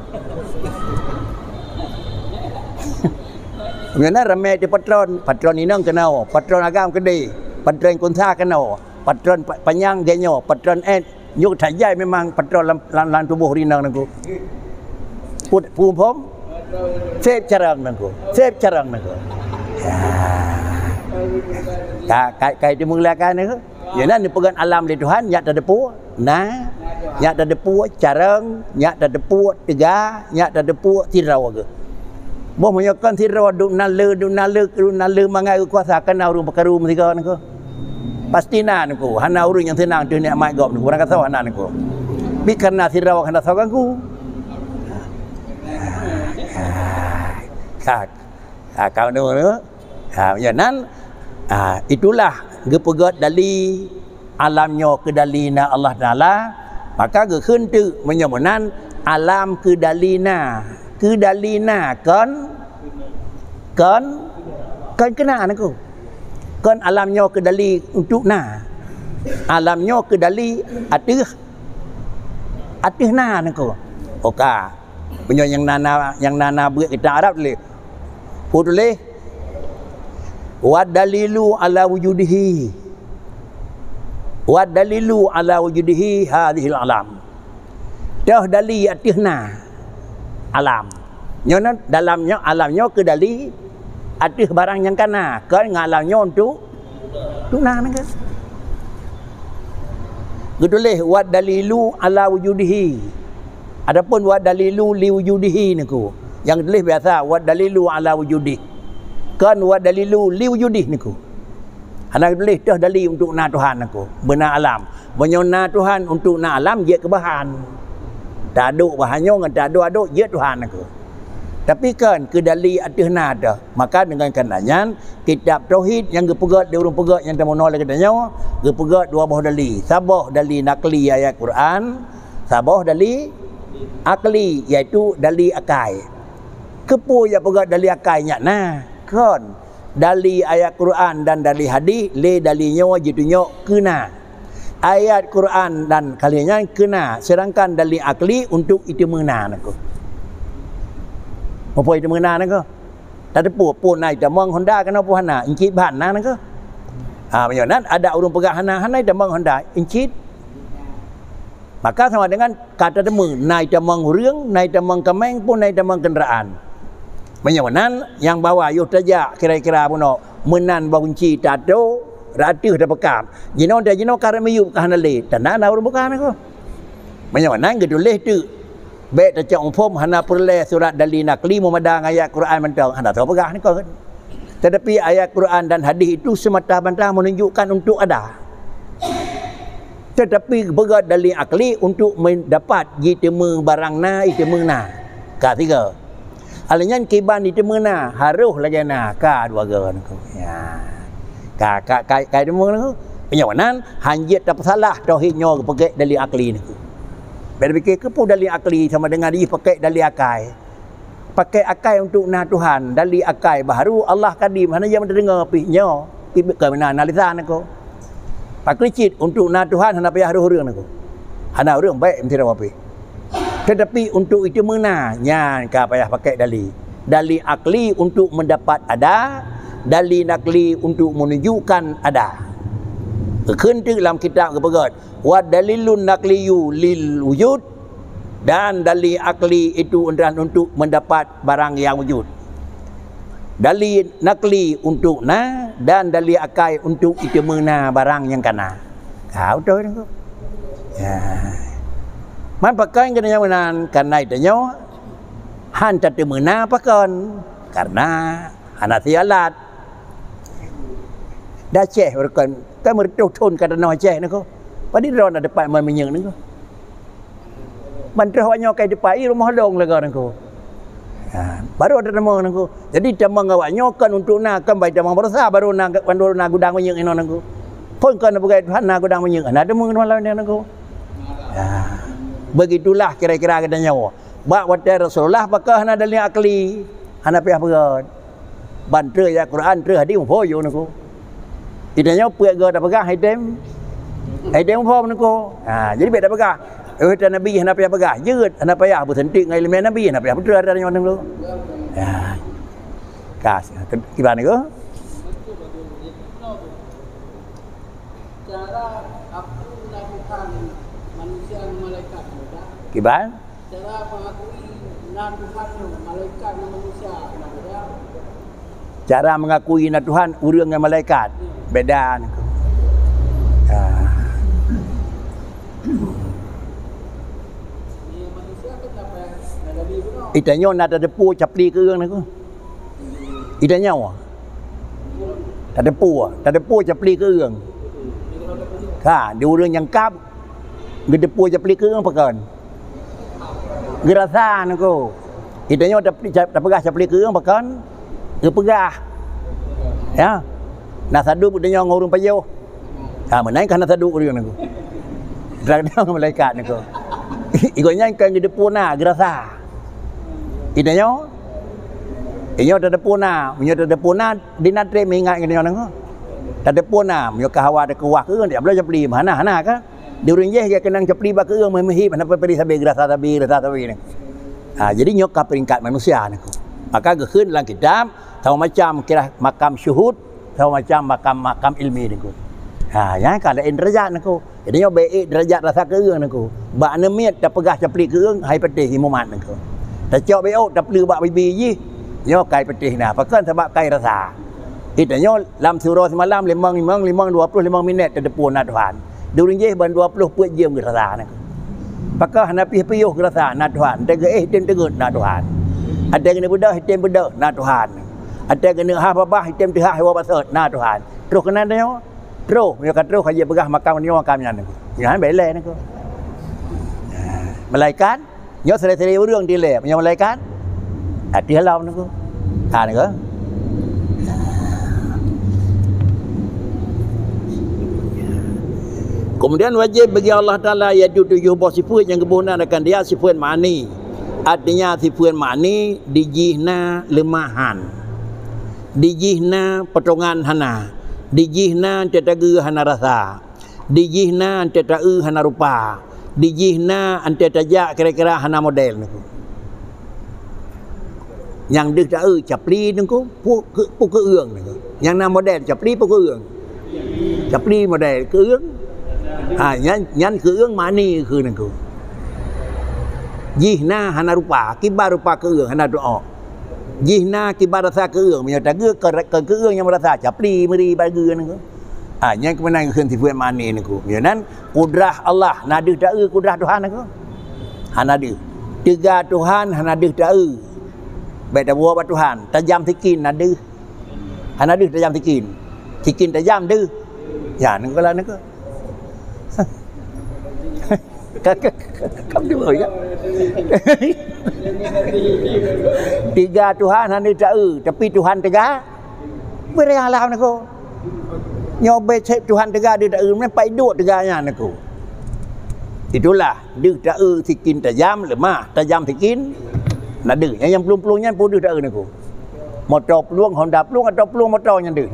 Nyoe na ramé teuh patron, patron inong keunoe, patron agam keudeh, patron kunsa keunoe, patron pa-, panyang geutanyoe, patron et, Nyoe that jai memang patron lam, lam, lam tuboh ureuëng inong nyoe. Put, peuphom? Sép carông nyoe. Sép carông nyoe. Ya. Ka, ka, ka itu meulakan nyoe. Ya, nan neupeugét alam lé Tuhan, nyak tateupeue. Nah, nyak tateupeue carông, nyak tateupeue teuga, nyak tateupeue sidroe geuh. Boh meunyoe kon sidroe duek naleueng, duek naleueng, duek naleueng mangat geukuasa, kana ureuëng peukaru meusigoe nyoe. Pasti na nyoe, hana ureuëng nyang seunang teuh nikmat gob nyoe, barangkasoe hana nyoe. Bit kareuna sidroe hana soe ganggu. Ka, ka, ka nyoe, ha, ya nan, ha, itulah geupeugét dali alam nyoe keudali na Allah Taala, maka geukheun teuk meunyoe meunan alam keudali na, keudali na kon, kon, kon keuna nyoe. Kon alam nyoe keudali untuk na. Alam nyoe keudali ateueh, ateueh na nyoe. Oka. Meunyoe nyang na, na, nyang na, na buet kitab Arab tuléh. Peue tuléh? Wa dalilu ala wujudihi. Wa dalilu ala wujudihi hadhil alam. Toh dali ateueh na alam. Nyoe na dalam nyoe, alam nyoe keu dali ateueh barang nyang kana, kon ngon alam nyoe untuk, untuk na nyoe. Geutuléh, "Wa dalilu ala wujudihi." Adapun "Wa dalilu li wujudihi" nyoe, nyang geutuléh biasa, "Wa dalilu ala wujudih." Kon "Wa dalilu li wujudih" nyoe. Hana geutuléh toh dali untuk na Tuhan nyoe, beuna alam. Meunyoe na Tuhan untuk na alam, jeuet keu bahan. Tadok bahan nyoe ngon tadok-adok jeuet Tuhan nyoe. Tapi kon keu dali ateueh na toh. Maka deungon keunan nyan, kitab tauhid nyang geupeugét lé ureuëng peugét nyang tameunoe lagée tanyoe, geupeugét dua boh dali. Saboh dali nakli ayat Quran, saboh dali akli, yaitu dali akai. Keupeue jak peugét dali akai nyan na? Kon. Dali ayat Quran dan dali hadis, lé dali nyoe jitunyok keu na. Ayat Quran dan kali nyan keu na, sedangkan dali akli untuk iteumeu na nyoe. Muphom iteumeu na nyoe? Tateupeue peue na itamong Honda keunoe peue hana, incit ban na nyoe. Ha, meunyoe nan ada ureuëng peugah hana, hana itamong Honda, incit. Maka sama dengan ka tateumé, na itamong ureuëng, na itamong kaméng pun, na itamong keundaraan. Meunyoe meunan, nyang bawa yoh tajak kira-kira bunoe, meunan bak gunci tato, rot ateueh tapeukam. Jinoe dan jinoe ka rot miyueb ka hana lé, tanda na ureuëng buka nyoe. Meunyoe meunan geutuléh teuk, bék tacok muphom hana peureulée surat dali nakli meumada ngon ayat Quran mantong, hana soe peugah nyoe. Tetapi ayat Quran dan hadis itu semata-mata menunjukkan untuk ada. Tetapi beugét dalil akli untuk mendapat jiteumé barang na, jiteumé na. Ka tiga. Alèh nyan kiban jiteumé na, harôh lagée na, ka dua ga nyoe. Ya. Ka, ka, ka, ka jiteumé nyoe. Nyoe nan, hanjeuet tapeusalah tauhid nyoe geupeuget dalil akli nyoe. Bék pikir keupeue dalil akli sama dengan jih pakai dalil akai. Pakai akai untuk na Tuhan, dali akai baharu Allah kadim, hana jeuet teudeungoe pih nyoe, pih ka meunan na lisan ko. Pakri cit untuk na Tuhan hana payah roh ureuëng ko. Hana ureuëng baik meusidroe pih. Tetapi untuk itu meuna nyan ka payah pakai dali. Dali akli untuk mendapat ada, dali nakli untuk menunjukkan ada. Kheun teuk lam kitab geupeugah, wa dalilun nakliyu lil wujud, dan dali akli itu adalah untuk mendapat barang yang wujud. Dali nakli untuk na dan dali akai untuk itu meuna barang yang kana. Ha, betul tu. Ya. Man pakon kena yang meunan, karena itu nyoe han teumeuna pakon. Karena hana sialat. Dah ceh berkon, kan meureutoh thon ka tanoh ceh niko. Padahai droe na dapat man minyeuk niko. Ban troh awak nyoe kai dipai rumoh dong lega niko. Ha, baru ada tamong niko. Jadi tamong awak nyoe kan untuk na, kan bai tamong beurasa baru na, baru na gudang minyeuk inoe niko. Pun kan peugah Tuhan na gudang minyeuk, na tamong malam niko. Ha. Begitulah kira-kira kita nyawa. Bak watée Rasulullah pakon hana dalil akli, hana payah peugah. Ban treuk ayat Quran, treuk hadis muphom niko. Kita nyoe peuet go tapeugah item, item muphom niko. Ha, jadi bèk tapeugah, "Eh, ta Nabi hana payah peugah." Jeuet, hana payah beuseuntik ngon ileumèe Nabi, hana payah beutôi ata nyoe niko. Ya. Kas, kiban niko? Cara aku na Tuhan manusia ngon malaikat beda. Kiban? Cara mengakui na Tuhan ngon malaikat ngon manusia beda. Cara mengakui na Tuhan ureuëng ngon malaikat beda niko. Ah. Ni manusia kan tak payah na Nabi bunoe. Itanyoe na tadeupue capli keu ureuëng niko. Itanyoe. Tadeupue, tadeupue capli keu ureuëng. Ka, di ureuëng nyang kab geudeupue capli keu ureuëng pakon? Geurasa niko. Itanyoe tapli-, tapeugah capli keu ureuëng pakon? Geupeugah. Ya. Na sadup itanyoe ngon ureuëng pajoh. Ha, meunan ka na sadup ureuëng niko. Kadang-kadang malaikat niko. Igo nyan kan geudeupue na, geurasa. Itanyoe, inyoe tadeupue na, meunyoe tadeupue na, di na treb meuingat ngon nyoe niko. Tadeupue na, meunyoe ka hawa teukuah keu ureuëng, dia bela capli, hana, hana ka. Di ureuëng jéh, dia keunong capli bak keu ureuëng, meuhib, hana peureulée sabe, geurasa sabe, geurasa sabe ni. Ha, jadi nyoe ka peringkat manusia niko. Maka geukheun lam kitab, sama macam kira makam syuhud, sama macam makam-makam ilmi niko. Ha, nyan ka laén derajat niko. Jadi nyoe bèk ék derajat rasa keu ureuëng niko. Bak aneuk miet tapeugah capli keu ureuëng, hai patéh imumat niko. Tacok bèk ôk tapleuk bak bibi jih, nyoe kai patéh na. Pakon? Sabab kai rasa. Itanyoe lam siuroe simalam limong, limong, limong, dua ploh limong minét tadeupue na Tuhan. Di ureuëng jéh ban dua ploh peuet jeuem geurasa niko. Pakon? Hana pih piôh geurasa na Tuhan. Teuga éh tem teugot na Tuhan. Watée keuneuk beudôh, item beudôh na Tuhan. Watée keuneuk hah babah, item teuhah iwoe basot na Tuhan. Troh keunan tanyoe, troh, meunyoe ka troh ka jipeugah makam nyoe makam nyan. Nyan bèk ilée niko. Malaikat, nyoe sirée-sirée ureuëng dilée, meunyoe malaikat, ateueh lom niko. Ha niko. Kemudian wajéb bagi Allah Taala yaitu tujoh boh sifeuet nyang geuboh na akan dia sifeuet ma'ani. Artinya sifeuet ma'ani di jih na leumahan. Di jih na potongan hana. Di jih na teuteugeu hana rasa. Di jih na teuteugeu hana rupa. Di jih na teutajak kira-kira hana model niko. Nyang deuh taeu capli niko, pu keu, pu keu ureuëng niko. Nyang na model capli pu keu ureuëng. Capli model keu ureuëng. Ha, nyan, nyan keu ureuëng ma'ani keu niko. Jih na hana rupa, kiban rupa keu ureuëng hana tu'oh. Jih na kiban rasa keu ureuëng, meunyoe tageue kon, kon keu ureuëng nyang meurasa, capli meuri bak geue niko. Ha, nyan keuh meunan geukheun sifeuet ma'ani niko. Meunyoe nan kudrah Allah, na deuh taeu kudrah Tuhan niko? Hana deuh. Teuga Tuhan hana deuh taeu. Bèk tabuok bak Tuhan, tajam sikin na deuh. Hana deuh tajam sikin. Sikin tajam deuh. Ya, niko lah niko. Ka, ka, ka, ka dua, ya. Teuga Tuhan hana taeu, tapi Tuhan teuga. Beureung alam niko. Nyoe bèk cit Tuhan teuga deuh taeu, meunan pat iduek teuga nyan niko. Itulah, deuh taeu sikin tajam, leumah tajam sikin. Na deuh, nyang, nyang plueng-plueng nyan peue deuh taeu Teungku? Moto plueng, Honda plueng, atau plueng moto nyang deuh?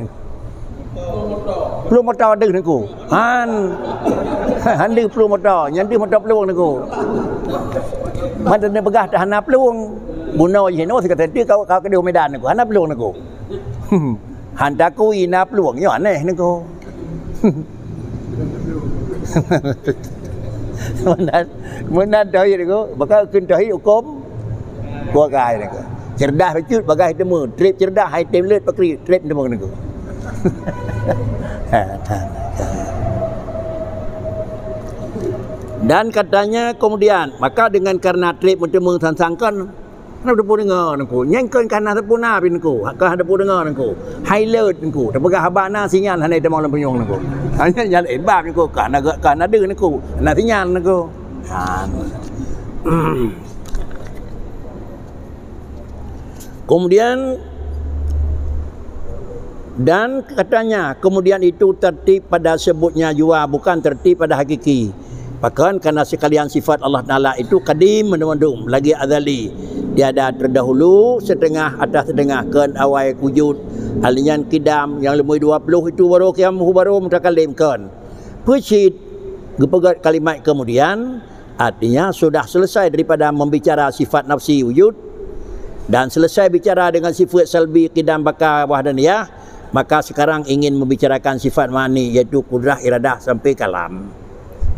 Plueng moto deuh Teungku. Han. Han deuh plueng moto, nyang deuh moto plueng Teungku. Man teupeugah hana plueng. Bunoe jih nyoe sigoe teuk ka, ka keudeh u Medan Teungku. Hana plueng Teungku. Han takui na plueng, nyoe aneh Teungku. Meunan, meunan tauhid Teungku, baka kheun tauhid huköm kuagai Teungku. Cerdas bacut bagaih teuma, treb cerdas hai tem let pakri, treb teuma Teungku. Dan katanya kemudian, maka dengan karena treb meuteumé sangsangkan, hana teupeu deungoe Teungku. Nyang kon ka hana teupeu na pih Teungku. Ka hana teupeu deungoe Teungku. Hai let Teungku. Tapeugah haba na sinyal hana teumong lam punyueng Teungku. Hanya nyang hebat Teungku. Ka hana, ka hana deuh Teungku. Hana sinyal Teungku. Ha. Kemudian, dan katanya, kemudian itu tertib pada sebutnya jua, bukan tertib pada hakiki. Pakon, karena sekalian sifat Allah Taala itu kadim mandum-mandum, lagi azali. Tiada terdahulu, setengah atas setengah, kon awai wujud, hal nyan kidam, nyang leumui dua ploh itu baru kiam, baru mutakalim kon. Peue cit geupeugét kalimat kemudian, artinya sudah selesai daripada membicara sifat nafsi wujud dan selesai bicara dengan sifat salbi kidam baka wahdaniyah, maka sekarang ingin membicarakan sifat ma'ani, yaitu kudrah, iradah sampai kalam.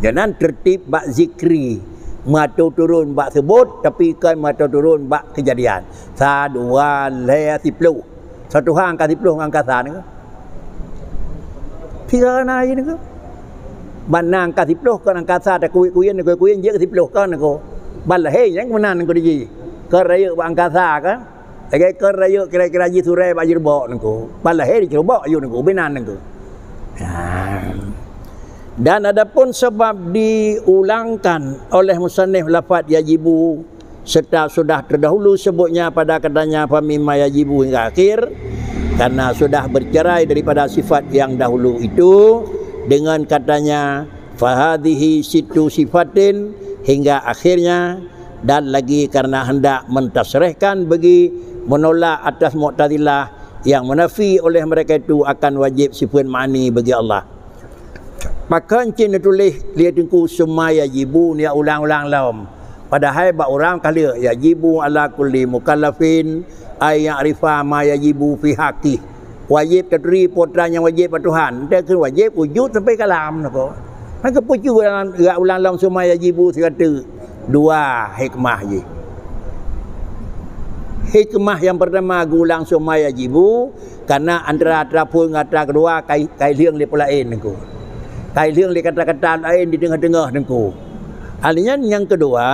Jangan tertib bak zikri, meuatô turun bak sebut, tapi kon meuatô turun bak kejadian. Sa, dua, lhèe, siploh. Sa Tuhan angka siploh ngon angka sa Teungku. Tiga na jih Teungku. Ban na angka siploh kon angka sa, takuyen-kuyen, takuyen-kuyen jeuet keu siploh kon Teungku. Ban lahé nyang meunan Teungku di jih. Kon rayeuk bak angka sa kan. Lagèe kon rayeuk kira-kira jih surée bak jurubok Teungku. Ban lahé di jurubok aju Teungku, binan Teungku. Ha. Dan adapun sebab diulangkan oleh musannif lafaz yajibu serta sudah terdahulu sebutnya pada katanya famimma yajibu hingga akhir, karena sudah bercerai daripada sifat yang dahulu itu dengan katanya fahadhihi sittu sifatin hingga akhirnya, dan lagi karena hendak mentasrihkan bagi menolak atas Mu'tazilah yang menafi oleh mereka itu akan wajib sifat ma'ani bagi Allah. Pakon cit neutuléh lé Teungku summa yajibu, neuulang-ulang lom. Padahai bak ureueng ka lheueh yajibu ala kulli mukallafin ay ya'rifa ma yajibu fi haqqih. Wajéb taturi peue nyang wajéb bak Tuhan. Nyan keuh wajéb wujud sampai kalam Teungku. Maka peue cit geuulang lom summa yajibu sigoe teuk? Dua hikmah jih. Hikmah nyang pertama geuulang summa yajibu, karena antara atra phôn ngon atra keudua kai, kai lhieng lé peue laén Teungku. Kai lhieng lé kata-kata laén di teungoh-teungoh Teungku. Hal nyan nyang keudua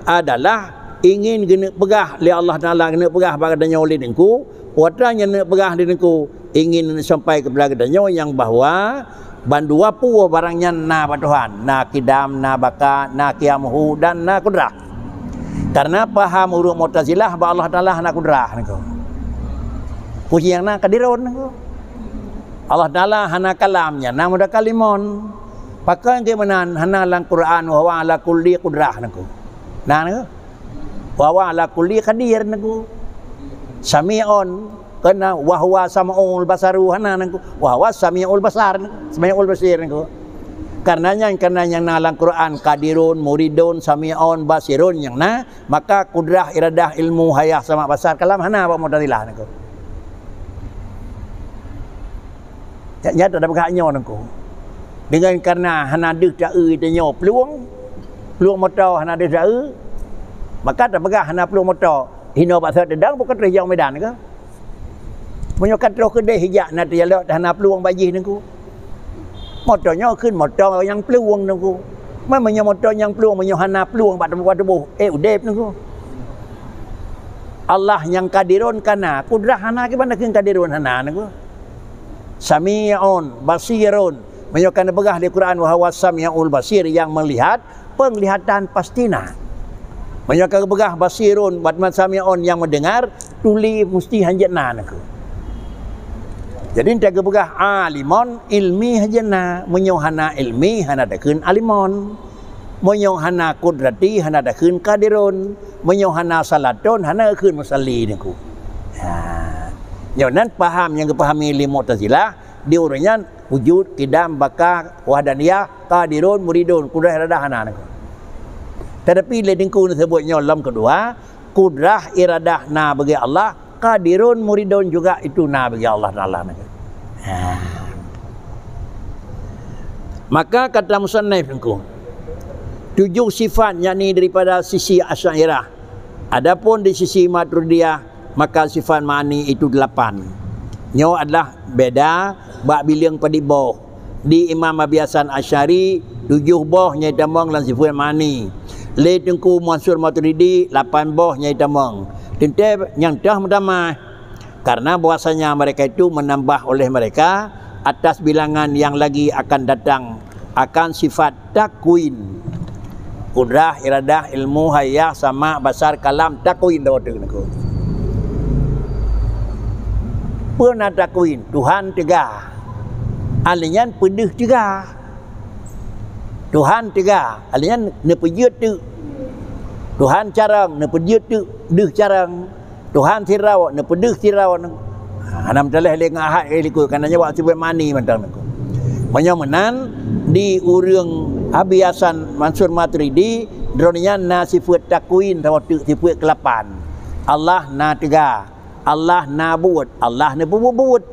adalah ingin geuneuk peugah lé Allah Taala, geuneuk peugah bak geutanyoe lé Teungku, peue atra nyang neuk peugah lé Teungku, ingin sampai keupada geutanyoe nyang bahwa bandua peue barang nyan na bak Tuhan, na kidam, na baka, na qiyamuhu, dan na kudrah. Karena paham ureueng Mu'tazilah bak Allah Taala hana kudrah Teungku. Puji nyang na kadirun Teungku. Allah Taala hana kalam, nyan na mutakalimon. Pakon keu meunan hana lam Quran wa huwa ala kulli qudrah Teungku. Na Teungku? Wa huwa ala kulli qadir Teungku. Sami'un, kana wa huwa sami'ul basaru hana Teungku. Wa huwa sami'ul basar, sami'ul basir Teungku. Karena nyan, karena nyang na lam Quran qadirun, muridun, sami'un, basirun nyang na, maka kudrah, iradah, ilmu, hayah, sama, basar, kalam hana bak Mu'tazilah Teungku. Nyan, nyan tapeugah nyoe Teungku. Dengan karena hana deuh taeu tanyoe plueng, plueng moto hana deuh taeu, maka tapeugah hana plueng moto. Hinoe bak Sot Teudong bukon trôh jak u Medan kah? Meunyoe ka trôh keudeh jak na teujalok hana plueng bak jih Teungku. Moto nyoe kheun moto nyang plueng Teungku. Man meunyoe moto nyang plueng, meunyoe hana plueng bak tuboh, eh, udeb Teungku. Allah nyang qadirun kana, kudrah hana, kiban kheun qadirun hana Teungku. Sami'un, basirun. Meunyoe ka neupeugah di Quran, "Wa huwa sami'ul basir," yang melihat, penglihatan pasti na. Meunyoe ka geupeugah basirun, batman sami'un, yang mendengar, tuli mesti hanjeuet na Teungku. Jadi, entah geupeugah alimon, ilmi hanjeuet na. Meunyoe hana ilmi, hana takheun alimon. Meunyoe hana kudrati, hana takheun qadirun. Meunyoe hana salatun, hana takheun musalli, Teungku. Ha. Nyoe nan paham nyang geupahami lé Mu'tazilah, di ureuëng nyan wujud, qidam, baqa, wahdaniyah, qadirun, muridun, kudrah, iradah hana, Teungku. Tetapi lé Teungku neuseubut nyoe lom keudua, kudrah, iradah na bagi Allah, qadirun, muridun juga itu na bagi Allah Taala, Teungku. Ha. Maka kata musannif, Teungku, tujuh sifat, yakni daripada sisi Asy'ariyah. Adapun di sisi Maturidiyah, maka sifat ma'ani itu delapan. Nyoe adalah beda bak bileung padit boh. Di Imam Abi Hasan Asy'ari, tujoh boh nyang jitamong lam sifat ma'ani. Lé Teungku Mansur Maturidi, lapan boh nyang jitamong. Teuntée nyang toh meutamah. Karena bahwasanya mereka itu menambah oleh mereka atas bilangan yang lagi akan datang akan sifat takwin. Kudrah, iradah, ilmu, hayah, sama, basar, kalam, takwin dah waktu niko. Peue na takwin? Tuhan teuga. Ahli nyan peudeuh teuga. Tuhan teuga. Ahli nyan neupeujeuet teuk. Tuhan carông, neupeujeuet teuk deuh carông. Tuhan sidroe, neupeudeuh sidroe. Hana meuteuleh lé ngon ahad kali likot, karena nyoe bak sifat ma'ani mantong niko. Meunyoe meunan, di ureuëng Abi Hasan Mansur Maturidi, droeneuh nyan na sifat takwin saboh teuk, sifat keulapan. Allah na teuga, Allah na buet, Allah neupeubuet-buet.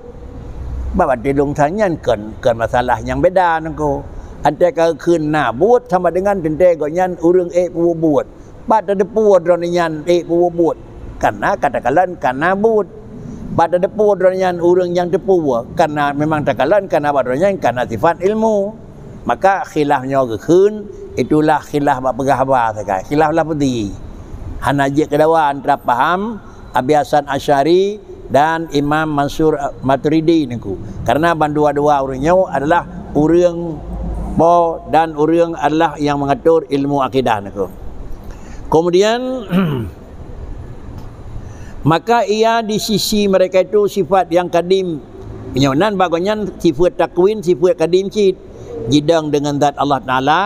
Bak batée lôn sang nyan kon, kon masalah nyang beda niko. Antai ka kheun na buet sama dengan teuntée gobnyan ureuëng ék peubuet-buet. Bak tateupeue droeneuh nyan ék peubuet-buet, karena ka takalon ka na buet. Bak tateupeue droeneuh nyan ureuëng nyang teupeue, karena memang takalon ka na bak droeneuh nyan ka na sifat ilmu. Maka khilaf nyoe geukheun, itulah khilaf bak peugah haba sagai. Khilaf lafzi. Hana jeuet keu dawa antara paham Abi Hasan Asy'ari dan Imam Mansur Maturidi niko. Karena bandua-dua ureuëng nyoe adalah ureuëng po dan ureuëng adalah nyang mengatur ilmu akidah niko. Kemudian, maka ia di sisi mereka itu sifat yang kadim. Nyoe nan bak gobnyan sifat takwin, sifat kadim cit. Jidong dengan zat Allah Taala,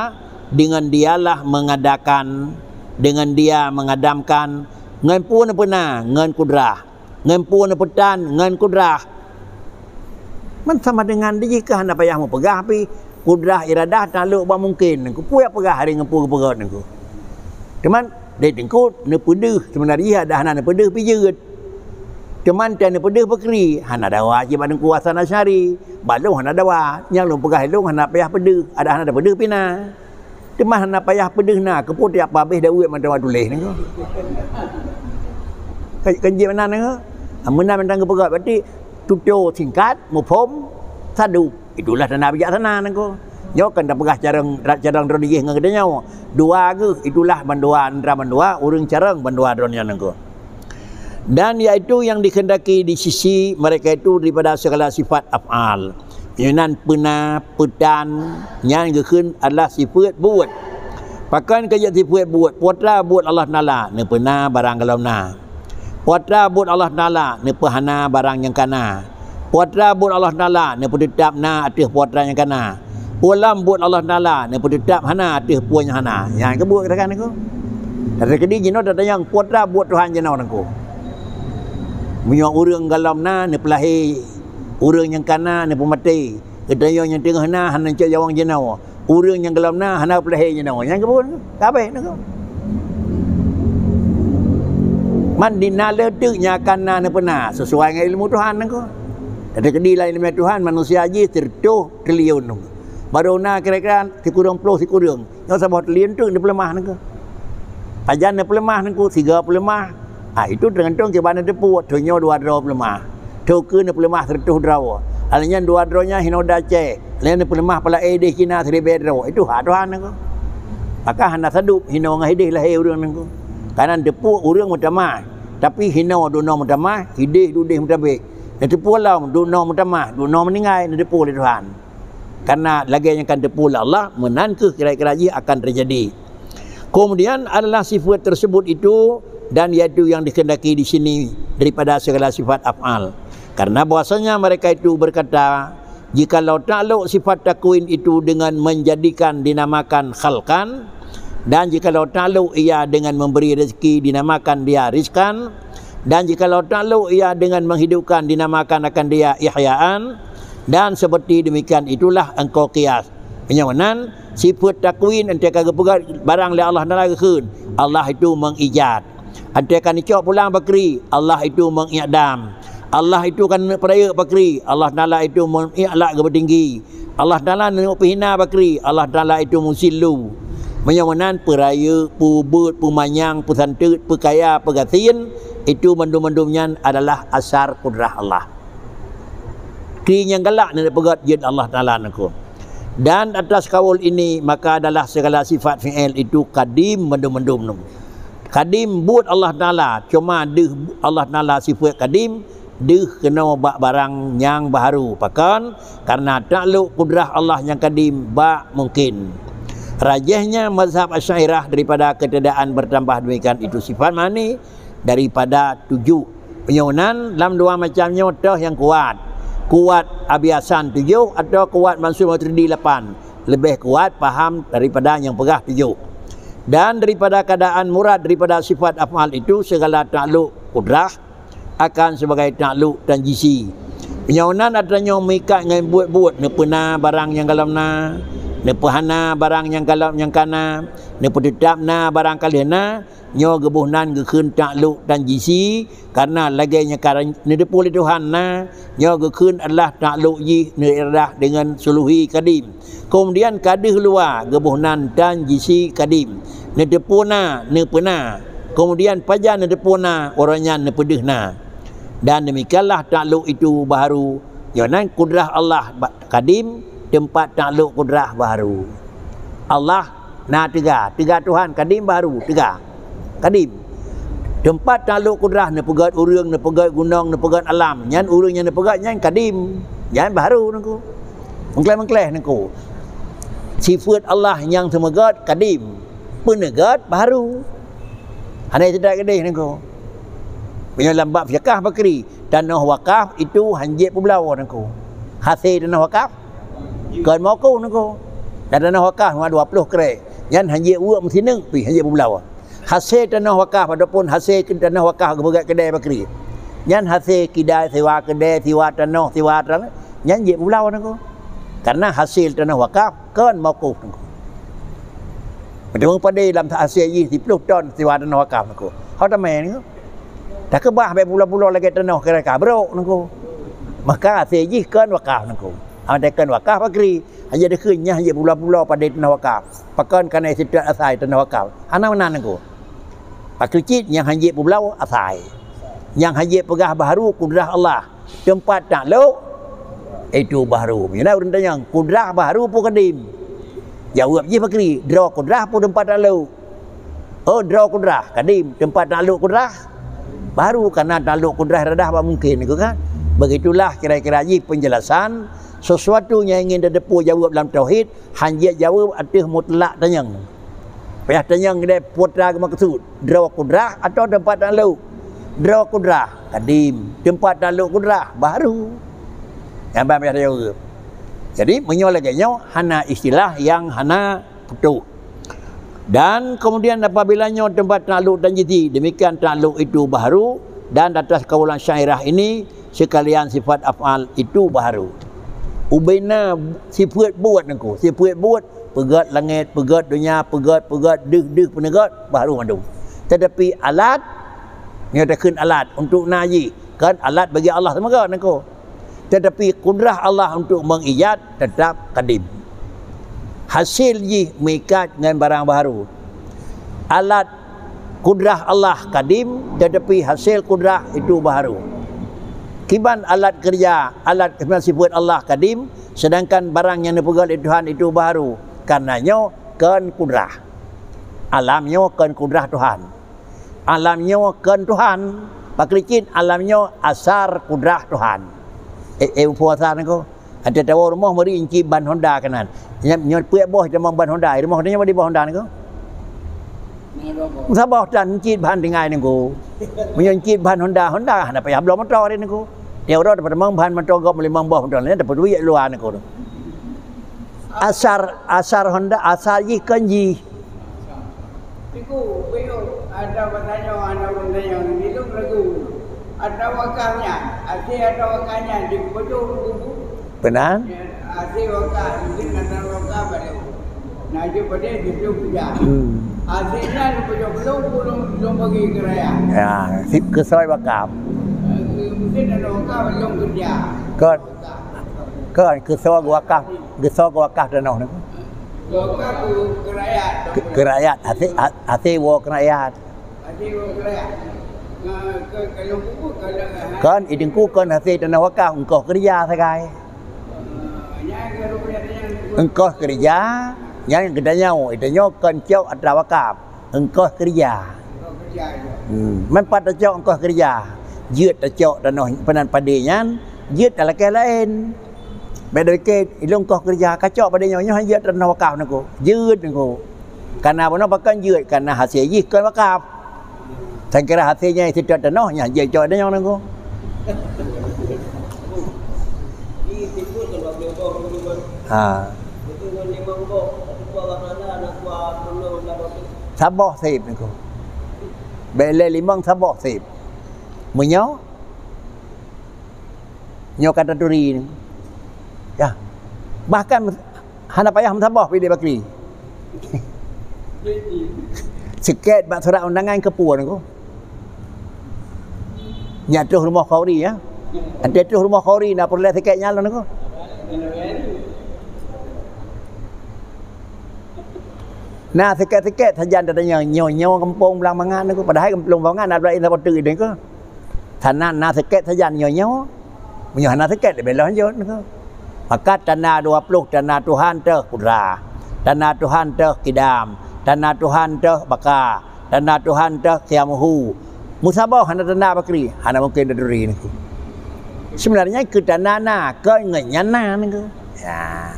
dengan dialah mengadakan, dengan dia mengadamkan, ngon peue neupeuna, ngon kudrah. Ngon peue neupeutan, ngon kudrah. Man sama dengan di jih keuh hana payah meupeugah pih, kudrah iradah taklok bak mungken. Peue jak peugah hari ngon peue geupeugah niko. Teuma, dek teungku neupeudeuh, sebenarnya ada hana neupeudeuh pih jeuet. Teuma, tan neupeudeuh peukri, hana dawa cit bak Teungku Hasan Asy'ari. Bak lôn hana dawa, nyang lôn peugah lôn hana payah peudeuh, ada hana neupeudeuh pih na. Teuma hana payah peudeuh na, keupeue tiep pabeh Daud mantong tuléh niko. Kan, kan jeuet meunan niko. Meunan mantong geupeugah, berarti tutoe singkat, muphom, sadup. Itulah tanda bijaksana niko. Nyoe kan tapeugah carông, carông droe jih ngon geutanyoe. Dua geuh, itulah bandua, antara bandua, ureuëng carông bandua droe nyan niko. Dan yaitu yang dikehendaki di sisi mereka itu daripada segala sifat af'al. Inan peuna, peutan, nyan geukheun adalah sifat buet. Pakon ka jeuet sifat buet? Peue atra buet Allah Taala, neupeuna barang golom na. Peue atra buet Allah Taala, neupeuhana barang nyang ka na. Peue atra buet Allah Taala, neupeuteutab na ateueh peue atra nyang ka na. Peue lom buet Allah Taala, neupeuteutab hana ateueh peue nyang hana. Nyan keuh buet geutanyoe niko. Tapi keudeh jinoe tatanyong, peue atra buet Tuhan jinoe niko. Meunyoe ureuëng golom na, neupeulahé. Ureuëng nyang ka na, neupeumaté. Geutanyoe nyang teungoh na, hana cok jawang jinoe. Ureuëng nyang golom na, hana peulahé jinoe. Nyan keuh buet, ka habéh niko. Man di na le teuk nyang akan na neupeuna, sesuai ngon ilmu Tuhan niko. Tapi keudeh lam ilmu Tuhan, manusia jih sireutoh triliun. Barô na kira-kira sikureueng ploh sikureueng. Nyoe saboh triliun teuk neupeuleumah niko. Pajan neupeuleumah niko, sigoe peuleumah. Ah, itu teugantung kiban neuteupeue, thon nyoe dua droe peuleumah. Thon keue neupeuleumah sireutoh droe. Alèh nyan dua droe nyan hinoe di Aceh. Alèh nyan neupeuleumah pala éh di Cina siribèe droe. Itu hak Tuhan niko. Maka hana sadup hinoe ngon hideh lahé ureuëng niko. Kareuna neuteupeue ureuëng meutamah. Tapi hinoe dunoe meutamah, hideh dudoe meutabeh. Neuteupeue lom dunoe meutamah, dunoe meuninggai, neuteupeue lé Tuhan. Karena lagèe nyang ka neuteupeue lé Allah, meunan kheueh kira-kira jih akan teujadi. Kemudian adalah sifat tersebut itu, dan yaitu yang dikehendaki di sini daripada segala sifat af'al. Karena bahwasanya mereka itu berkata, Jikalau takluk sifat takwin itu dengan menjadikan dinamakan khalqan, dan jikalau takluk ia dengan memberi rezeki dinamakan dia rizqan, dan jikalau takluk ia dengan menghidupkan dinamakan akan dia ihyaan, dan seperti demikian itulah engkau qiyas. Meunyoe nan, sifat takwin enteuk ka geupeugah barang lé Allah Taala geukheun, Allah itu mengijat. Enteuk ka neucok pulang pakri, Allah itu mengikdam. Allah itu ka neuk peurayeuk pakri, Allah Taala itu mengikhlak geubeutinggi. Allah Taala neuk peuhina pakri, Allah Taala itu meusilu. Meunyoe meunan peurayeuk, peubeuet, peumanyang, peusanteut, peukaya, peugasien, itu mandum-mandum nyan adalah asar kudrah Allah. Kri nyang galak neuk peugét jeuet Allah Taala nangku. Dan atas kaul ini, maka adalah segala sifat fi'il itu kadim mandum-mandum nangku. Kadim buet Allah Taala, cuma deuh Allah Taala sifat kadim, deuh keunoe bak barang nyang baharu. Pakon? Karena takluk kudrah Allah nyang kadim bak mungkin. Rajihnya mazhab Asy'ariyah daripada ketiadaan bertambah demikian itu sifat ma'ani daripada tujuh. Meunyoe nan lam dua macam nyoe toh nyang kuat. Kuat Abiasan tujoh atau kuat Mansur Maturidi lapan. Lebih kuat paham daripada nyang peugah tujoh. Dan daripada keadaan murad daripada sifat af'al itu segala takluk kudrah akan sebagai takluk tanjisi. Meunyoe nan atra nyoe meuikat ngon buet-buet neupeuna barang nyang golom na, neupeuhana barang nyang golom nyang ka na, neupeuteutap na barang ka lheueh na, nyoe geuboh nan geukheun takluk tanjisi, karena lagée nyang ka neuteupeue lé Tuhan na, nyoe geukheun adalah takluk jih neuiradah deungon suluhi kadim. Keumudian ka deuh luwa geuboh nan tanjisi kadim, neuteupeue na, neupeuna. Keumudian pajan neuteupeue na, uroe nyan neupeudeuh na. Dan demikianlah takluk itu baharu, nyoe nan kudrah Allah ba-, kadim, teumpat takluk kudrah baharu. Allah na teuga, teuga Tuhan kadim baharu, teuga. Kadim. Teumpat takluk kudrah neupeugét ureuëng, neupeugét gunong, neupeugét alam. Nyan ureuëng nyang neupeugét nyan kadim. Nyan baharu nangku. Meukleh-meukleh nangku. Sifat Allah nyang seumeugét kadim. Peuneugét baharu. Hana teudak keudeh nangku. Meunyoe lam bab fiqah bakri, tanoh wakaf itu hanjeuet peubloe nangku. Hasé tanoh wakaf, kon mauquf nangku. Dan tanoh wakaf ngon dua ploh krek. Nyan hanjeuet weuek meusineuk pih hanjeuet peubloe. Hasé tanoh wakaf ataupun hasé ke-, tanoh wakaf geupeugét keudè bakri. Nyan hasé kidai, sewa keudè, sewa tanoh, sewa trang, nyan jeuet peubloe nangku. Karena hasil tanoh wakaf kon mauquf nangku. Beutôi padé lam hasé jih siploh ton sewa tanoh wakaf nangku. Ho tamé nangku. Takeubah bak pulo-pulo lagée tanoh kira ka brok nangku. Maka hasé jih kon wakaf nangku. Andai kon wakaf bakri, hanjeuet dikheun nyan hanjeuet pulo-pulo padé tanoh wakaf. Pakon kana seutôt asai tanoh wakaf. Hana meunan nangku. Pakri cit nyang hanjeuet peubloe asai. Nyang hanjeuet peugah baharu kudrah Allah. Teumpat taklok itu baharu. Meunyoe na ureuëng tanyong, kudrah baharu peue kadim? Jaweueb jih pakri, droe kudrah peue teumpat taklok? Oh, droe kudrah kadim, teumpat taklok kudrah baharu, karena taklok kudrah iradah bak mungkin, nangku kan? Begitulah kira-kira jih penjelasan sesuatu nyang ingin tateupeue jaweueb lam tauhid, hanjeuet jaweueb ateueh mutlak tanyong. Payah tanyong keudeh peue ta geumeukeusut, droe kudrah atawa teumpat taklok? Droe kudrah, kadim. Teumpat taklok kudrah, baharu. Nyan ban payah tanyong. Jadi, meunyoe lagée nyoe, hana istilah nyang hana putôh. Dan kemudian apabila nyoe teumpat taklok tanjisi, demikian taklok itu baharu, dan atas kaul Asy'ariyah ini, sekalian sifat af'al itu baharu. Ubena sifat buet nangku, sifat buet, peugét langét, peugét donya, peugét, peugét, deuh, deuh, peuneugét, baharu mandum. Tetapi alat, nyoe takheun alat untuk na jih, kan alat bagi Allah seumeugét nangku. Tetapi kudrah Allah untuk mengijat tetap kadim. Hasil jih meuikat ngon barang baharu. Alat kudrah Allah kadim, tetapi hasil kudrah itu baharu. Kiban alat kerja, alat sifat Allah kadim, sedangkan barang nyang neupeugét lé Tuhan itu baharu. Karena nyoe kon kudrah. Alam nyoe kon kudrah Tuhan. Alam nyoe kon Tuhan. Pakri cit alam nyoe asar kudrah Tuhan. Eh, eh, upo asar nangku. Ada tawoe rumoh meuri incit ban Honda keunan. Nyoe, nyoe peuet boh tamong ban Honda. Rumoh nyoe di boh Honda nangku. Saboh tan incit ban tinggai nangku. Meunyoe incit ban Honda, Honda hana payah bloe motor nangku. Tiep uroe tapeutamong ban mantong gob, limong boh mantong, nyan tapeuduek luwa niko. Asar, asar honda, asar jih kon jih. Teungku, beuyoh, atra watèe nyoe, hana ureueng tanyong, di lôn ragu. Atra wakaf nyan, até atra wakaf nyan, di kuboh ureueng kubu. Beuna? Ya, até wakaf, mungkin atra wakaf baru. Nah, jeuet padé di situ kerja. Hmm. Até nyan, kuboh belum, belum, belum bagi ke rakyat. Ya, sip keusoi wakaf. Eh, mungkin atra wakaf belum kerja. Kon. Kon, keusoi wakaf, keusoi wakaf tanoh niko. Wakaf keu, keu rakyat. Keu, keu rakyat, até, a-, até woe keu rakyat. Até woe keu rakyat. Nah, keu, keu lôn pupuk, keu lôn, ha. Kon, i Teungku kon até tanoh wakaf, eungkoh keureuja sagai. Ah, nyan keu rupiah nyan. Eungkoh keureuja, nyan geutanyoe, geutanyoe kon cok atra wakaf. Eungkoh keureuja. Hmm, man pat tacok eungkoh keureuja. Jeuet tacok tanoh peunan padé nyan, jeuet talakèe laén. Bèk deuh kèe, ilôn eungkoh keureuja, kacok padé nyoe, nyoe han jeuet tanoh wakaf niko. Jeuet niko. Kana bunoe pakon jeuet, kana hasé jih kon wakaf. Sangkira hasé nyan sitot tanoh, nyan jeuet cok padé nyoe niko. Ha. Saboh sép niko. Bèk lé limong saboh sép. Meunyoe, nyoe ka taturi ni. Ya. Bahkan hana payah meusaboh pih di bakri. Sikét bak surat undangan keu peue niko. Nyan troh rumoh khauri, ya. Até troh rumoh khauri na peureulèe sikét nyan lom niko. Na sikét-sikét sajan tatanyong nyoe, nyoe gampông Blang Mangat niko. Padahai gampông Blang Mangat na dua insa poteuk niko. Sanan na sikét sajan nyoe-nyoe. Meunyoe hana sikét leubeh lôn jeuet niko. Maka tanda dua ploh, tanda Tuhan teuh Kudra, tanda Tuhan teuh Kidam, tanda Tuhan teuh Baka, tanda Tuhan teuh Kiamuhu. Meusaboh hana tanda bakri, hana mungken taturi niko. Sebenarnya keu tanda na, keu ingat nyan na niko. Ya.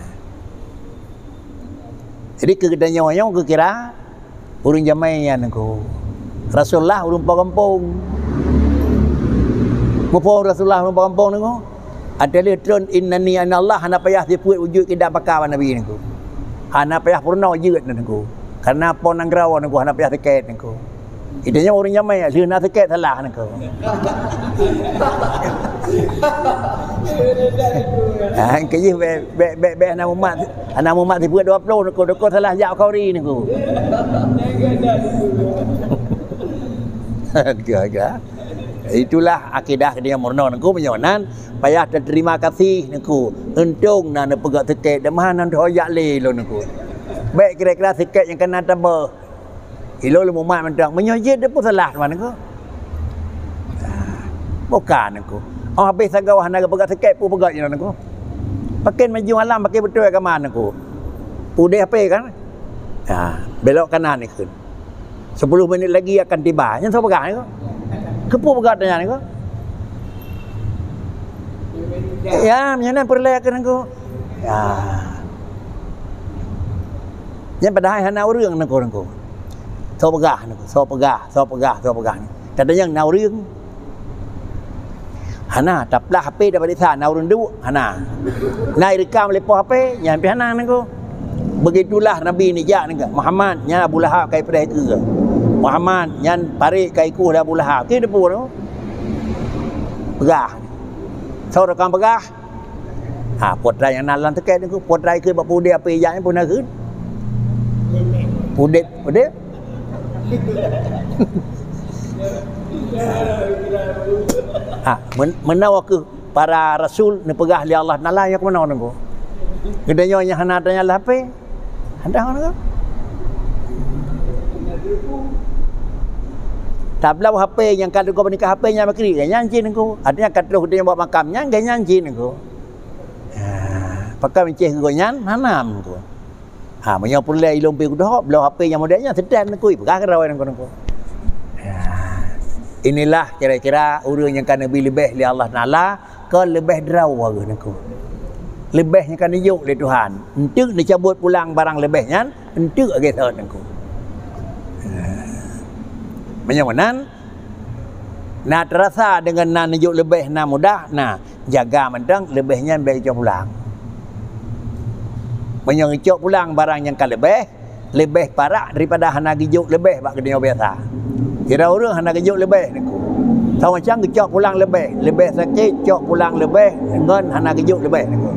Jadi keu geutanyoe nyoe geukira ureueng jamé nyan niko. Rasulullah ureueng po gampông. Muphom Rasulullah ureueng po gampông niko? Até lheueh tron innani ana Allah hana payah sifeuet wujud kidam baka bak Nabi niko. Hana payah peurunoe jeuet niko. Karena po nanggroe niko hana payah sikét niko. Geutanyoe ureueng jamé lheueh na sikét salah niko. Ah, keujih bèk, bèk, bèk, bèk hana mumat, hana mumat sifeuet dua ploh niko, doko salah jak khauri niko. Itulah akidah dia murni niko meunyoe nan payah teuterima kasih niko. Untông na neupeugah sikét, dan meuhan nan teuhoyak lé lôn niko. Bèk kira-kira sikét nyang kana tabeuh. Ilôn lôn mumat mantong. Meunyoe jeuet, peue salah teuma niko? Bukan niko. Oh, habéh sagoe hana geupeugah sikét, peue peugah jinoe niko? Pakén maju alam, pakén beutôi agama niko. Udeh H P kan? Ha, belok kanan ikheun. Sepuluh menit lagi akan tiba. Nyan soe peugah niko? Keupeue peugah tanya niko? Ya, meunyoe nan peureulèe keu niko. Ya. Nyan padahai hana ureueng niko, niko. Soe peugah niko, soe peugah, soe peugah, soe peugah. Tatanyong na ureueng. Hana, taplah H P daripada sa na ureueng duek, hana. Na irekam lé po H P, nyan pih hana niko. Begitulah Nabi neujak niko. Muhammad, nyan Abu Lahab ka ipreh keue. Muhammad, nyan parit ka ikueh lé Abu Lahab. Keu teupeu niko. Peugah. Soe reukam peugah? Ha, putra nyang na lam teuket niko, putra ikheun bak pudek api jak nyan pun na kheun. Pudek, pudek. Ha, men-, meunoe keuh para rasul neupeugah lé Allah Taala nyang keunoe niko. Geutanyoe nyang hana tanya lah ape? Ada orang tu. Tabloe H P nyang ka teugom nikah H P nyang bakri, nyan cit niko. Artinya ka troh geutanyoe bak makam nyan, nyan cit niko. Ha, pakon meucéh geuh nyan, hana niko. Ha, meunyoe peureulèe ilôn pi kudok, bloe H P nyang model nyan, seutén niko, peugah keudroe niko, niko. Ha. Inilah kira-kira ureueng nyang ka neubi leubeh lé Allah Taala, kon leubeh droe geuh niko. Leubeh nyang ka neujok lé Tuhan. Enteuk neucabot pulang barang leubeh nyan, enteuk lagèe thon niko. Meunyoe meunan, Na teurasa deungon na neujok leubeh na mudah, na jaga mantong leubeh nyan bèk geucok pulang. Meunyoe geucok pulang barang nyang ka leubeh, leubeh parak daripada hana geujok leubeh bak geutanyoe biasa. Sidroe ureueng hana geujok leubeh, Teungku. Sama macam geucok pulang leubeh, leubeh sakét cok pulang leubeh ngon hana geujok leubeh, Teungku.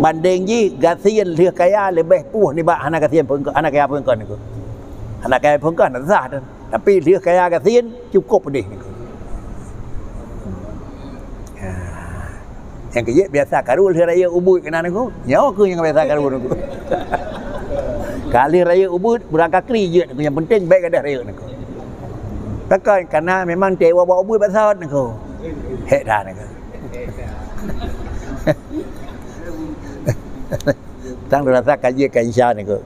Bandeng jih gasien lheueh kaya leubeh puih nibak hana gasien peungkot, hana kaya peungkot, Teungku. Hana kaya peungkot hana sah tu. Tapi lheueh kaya gasien cukup peudeh, Teungku. Ha. Nyang keujeuet biasa karu lheueh raya ubit keunan, Teungku. Nyoe keuh nyang biasa karu, Teungku. Ka lheueh raya ubit, beurangkakri jeuet, Teungku. Nyang penting bèk gadôh raya, Teungku. Pakon, karena memang teuwoe bak ubit bak sot, Teungku. Hék that, Teungku. Tang rasa kaji ka insya, Teungku.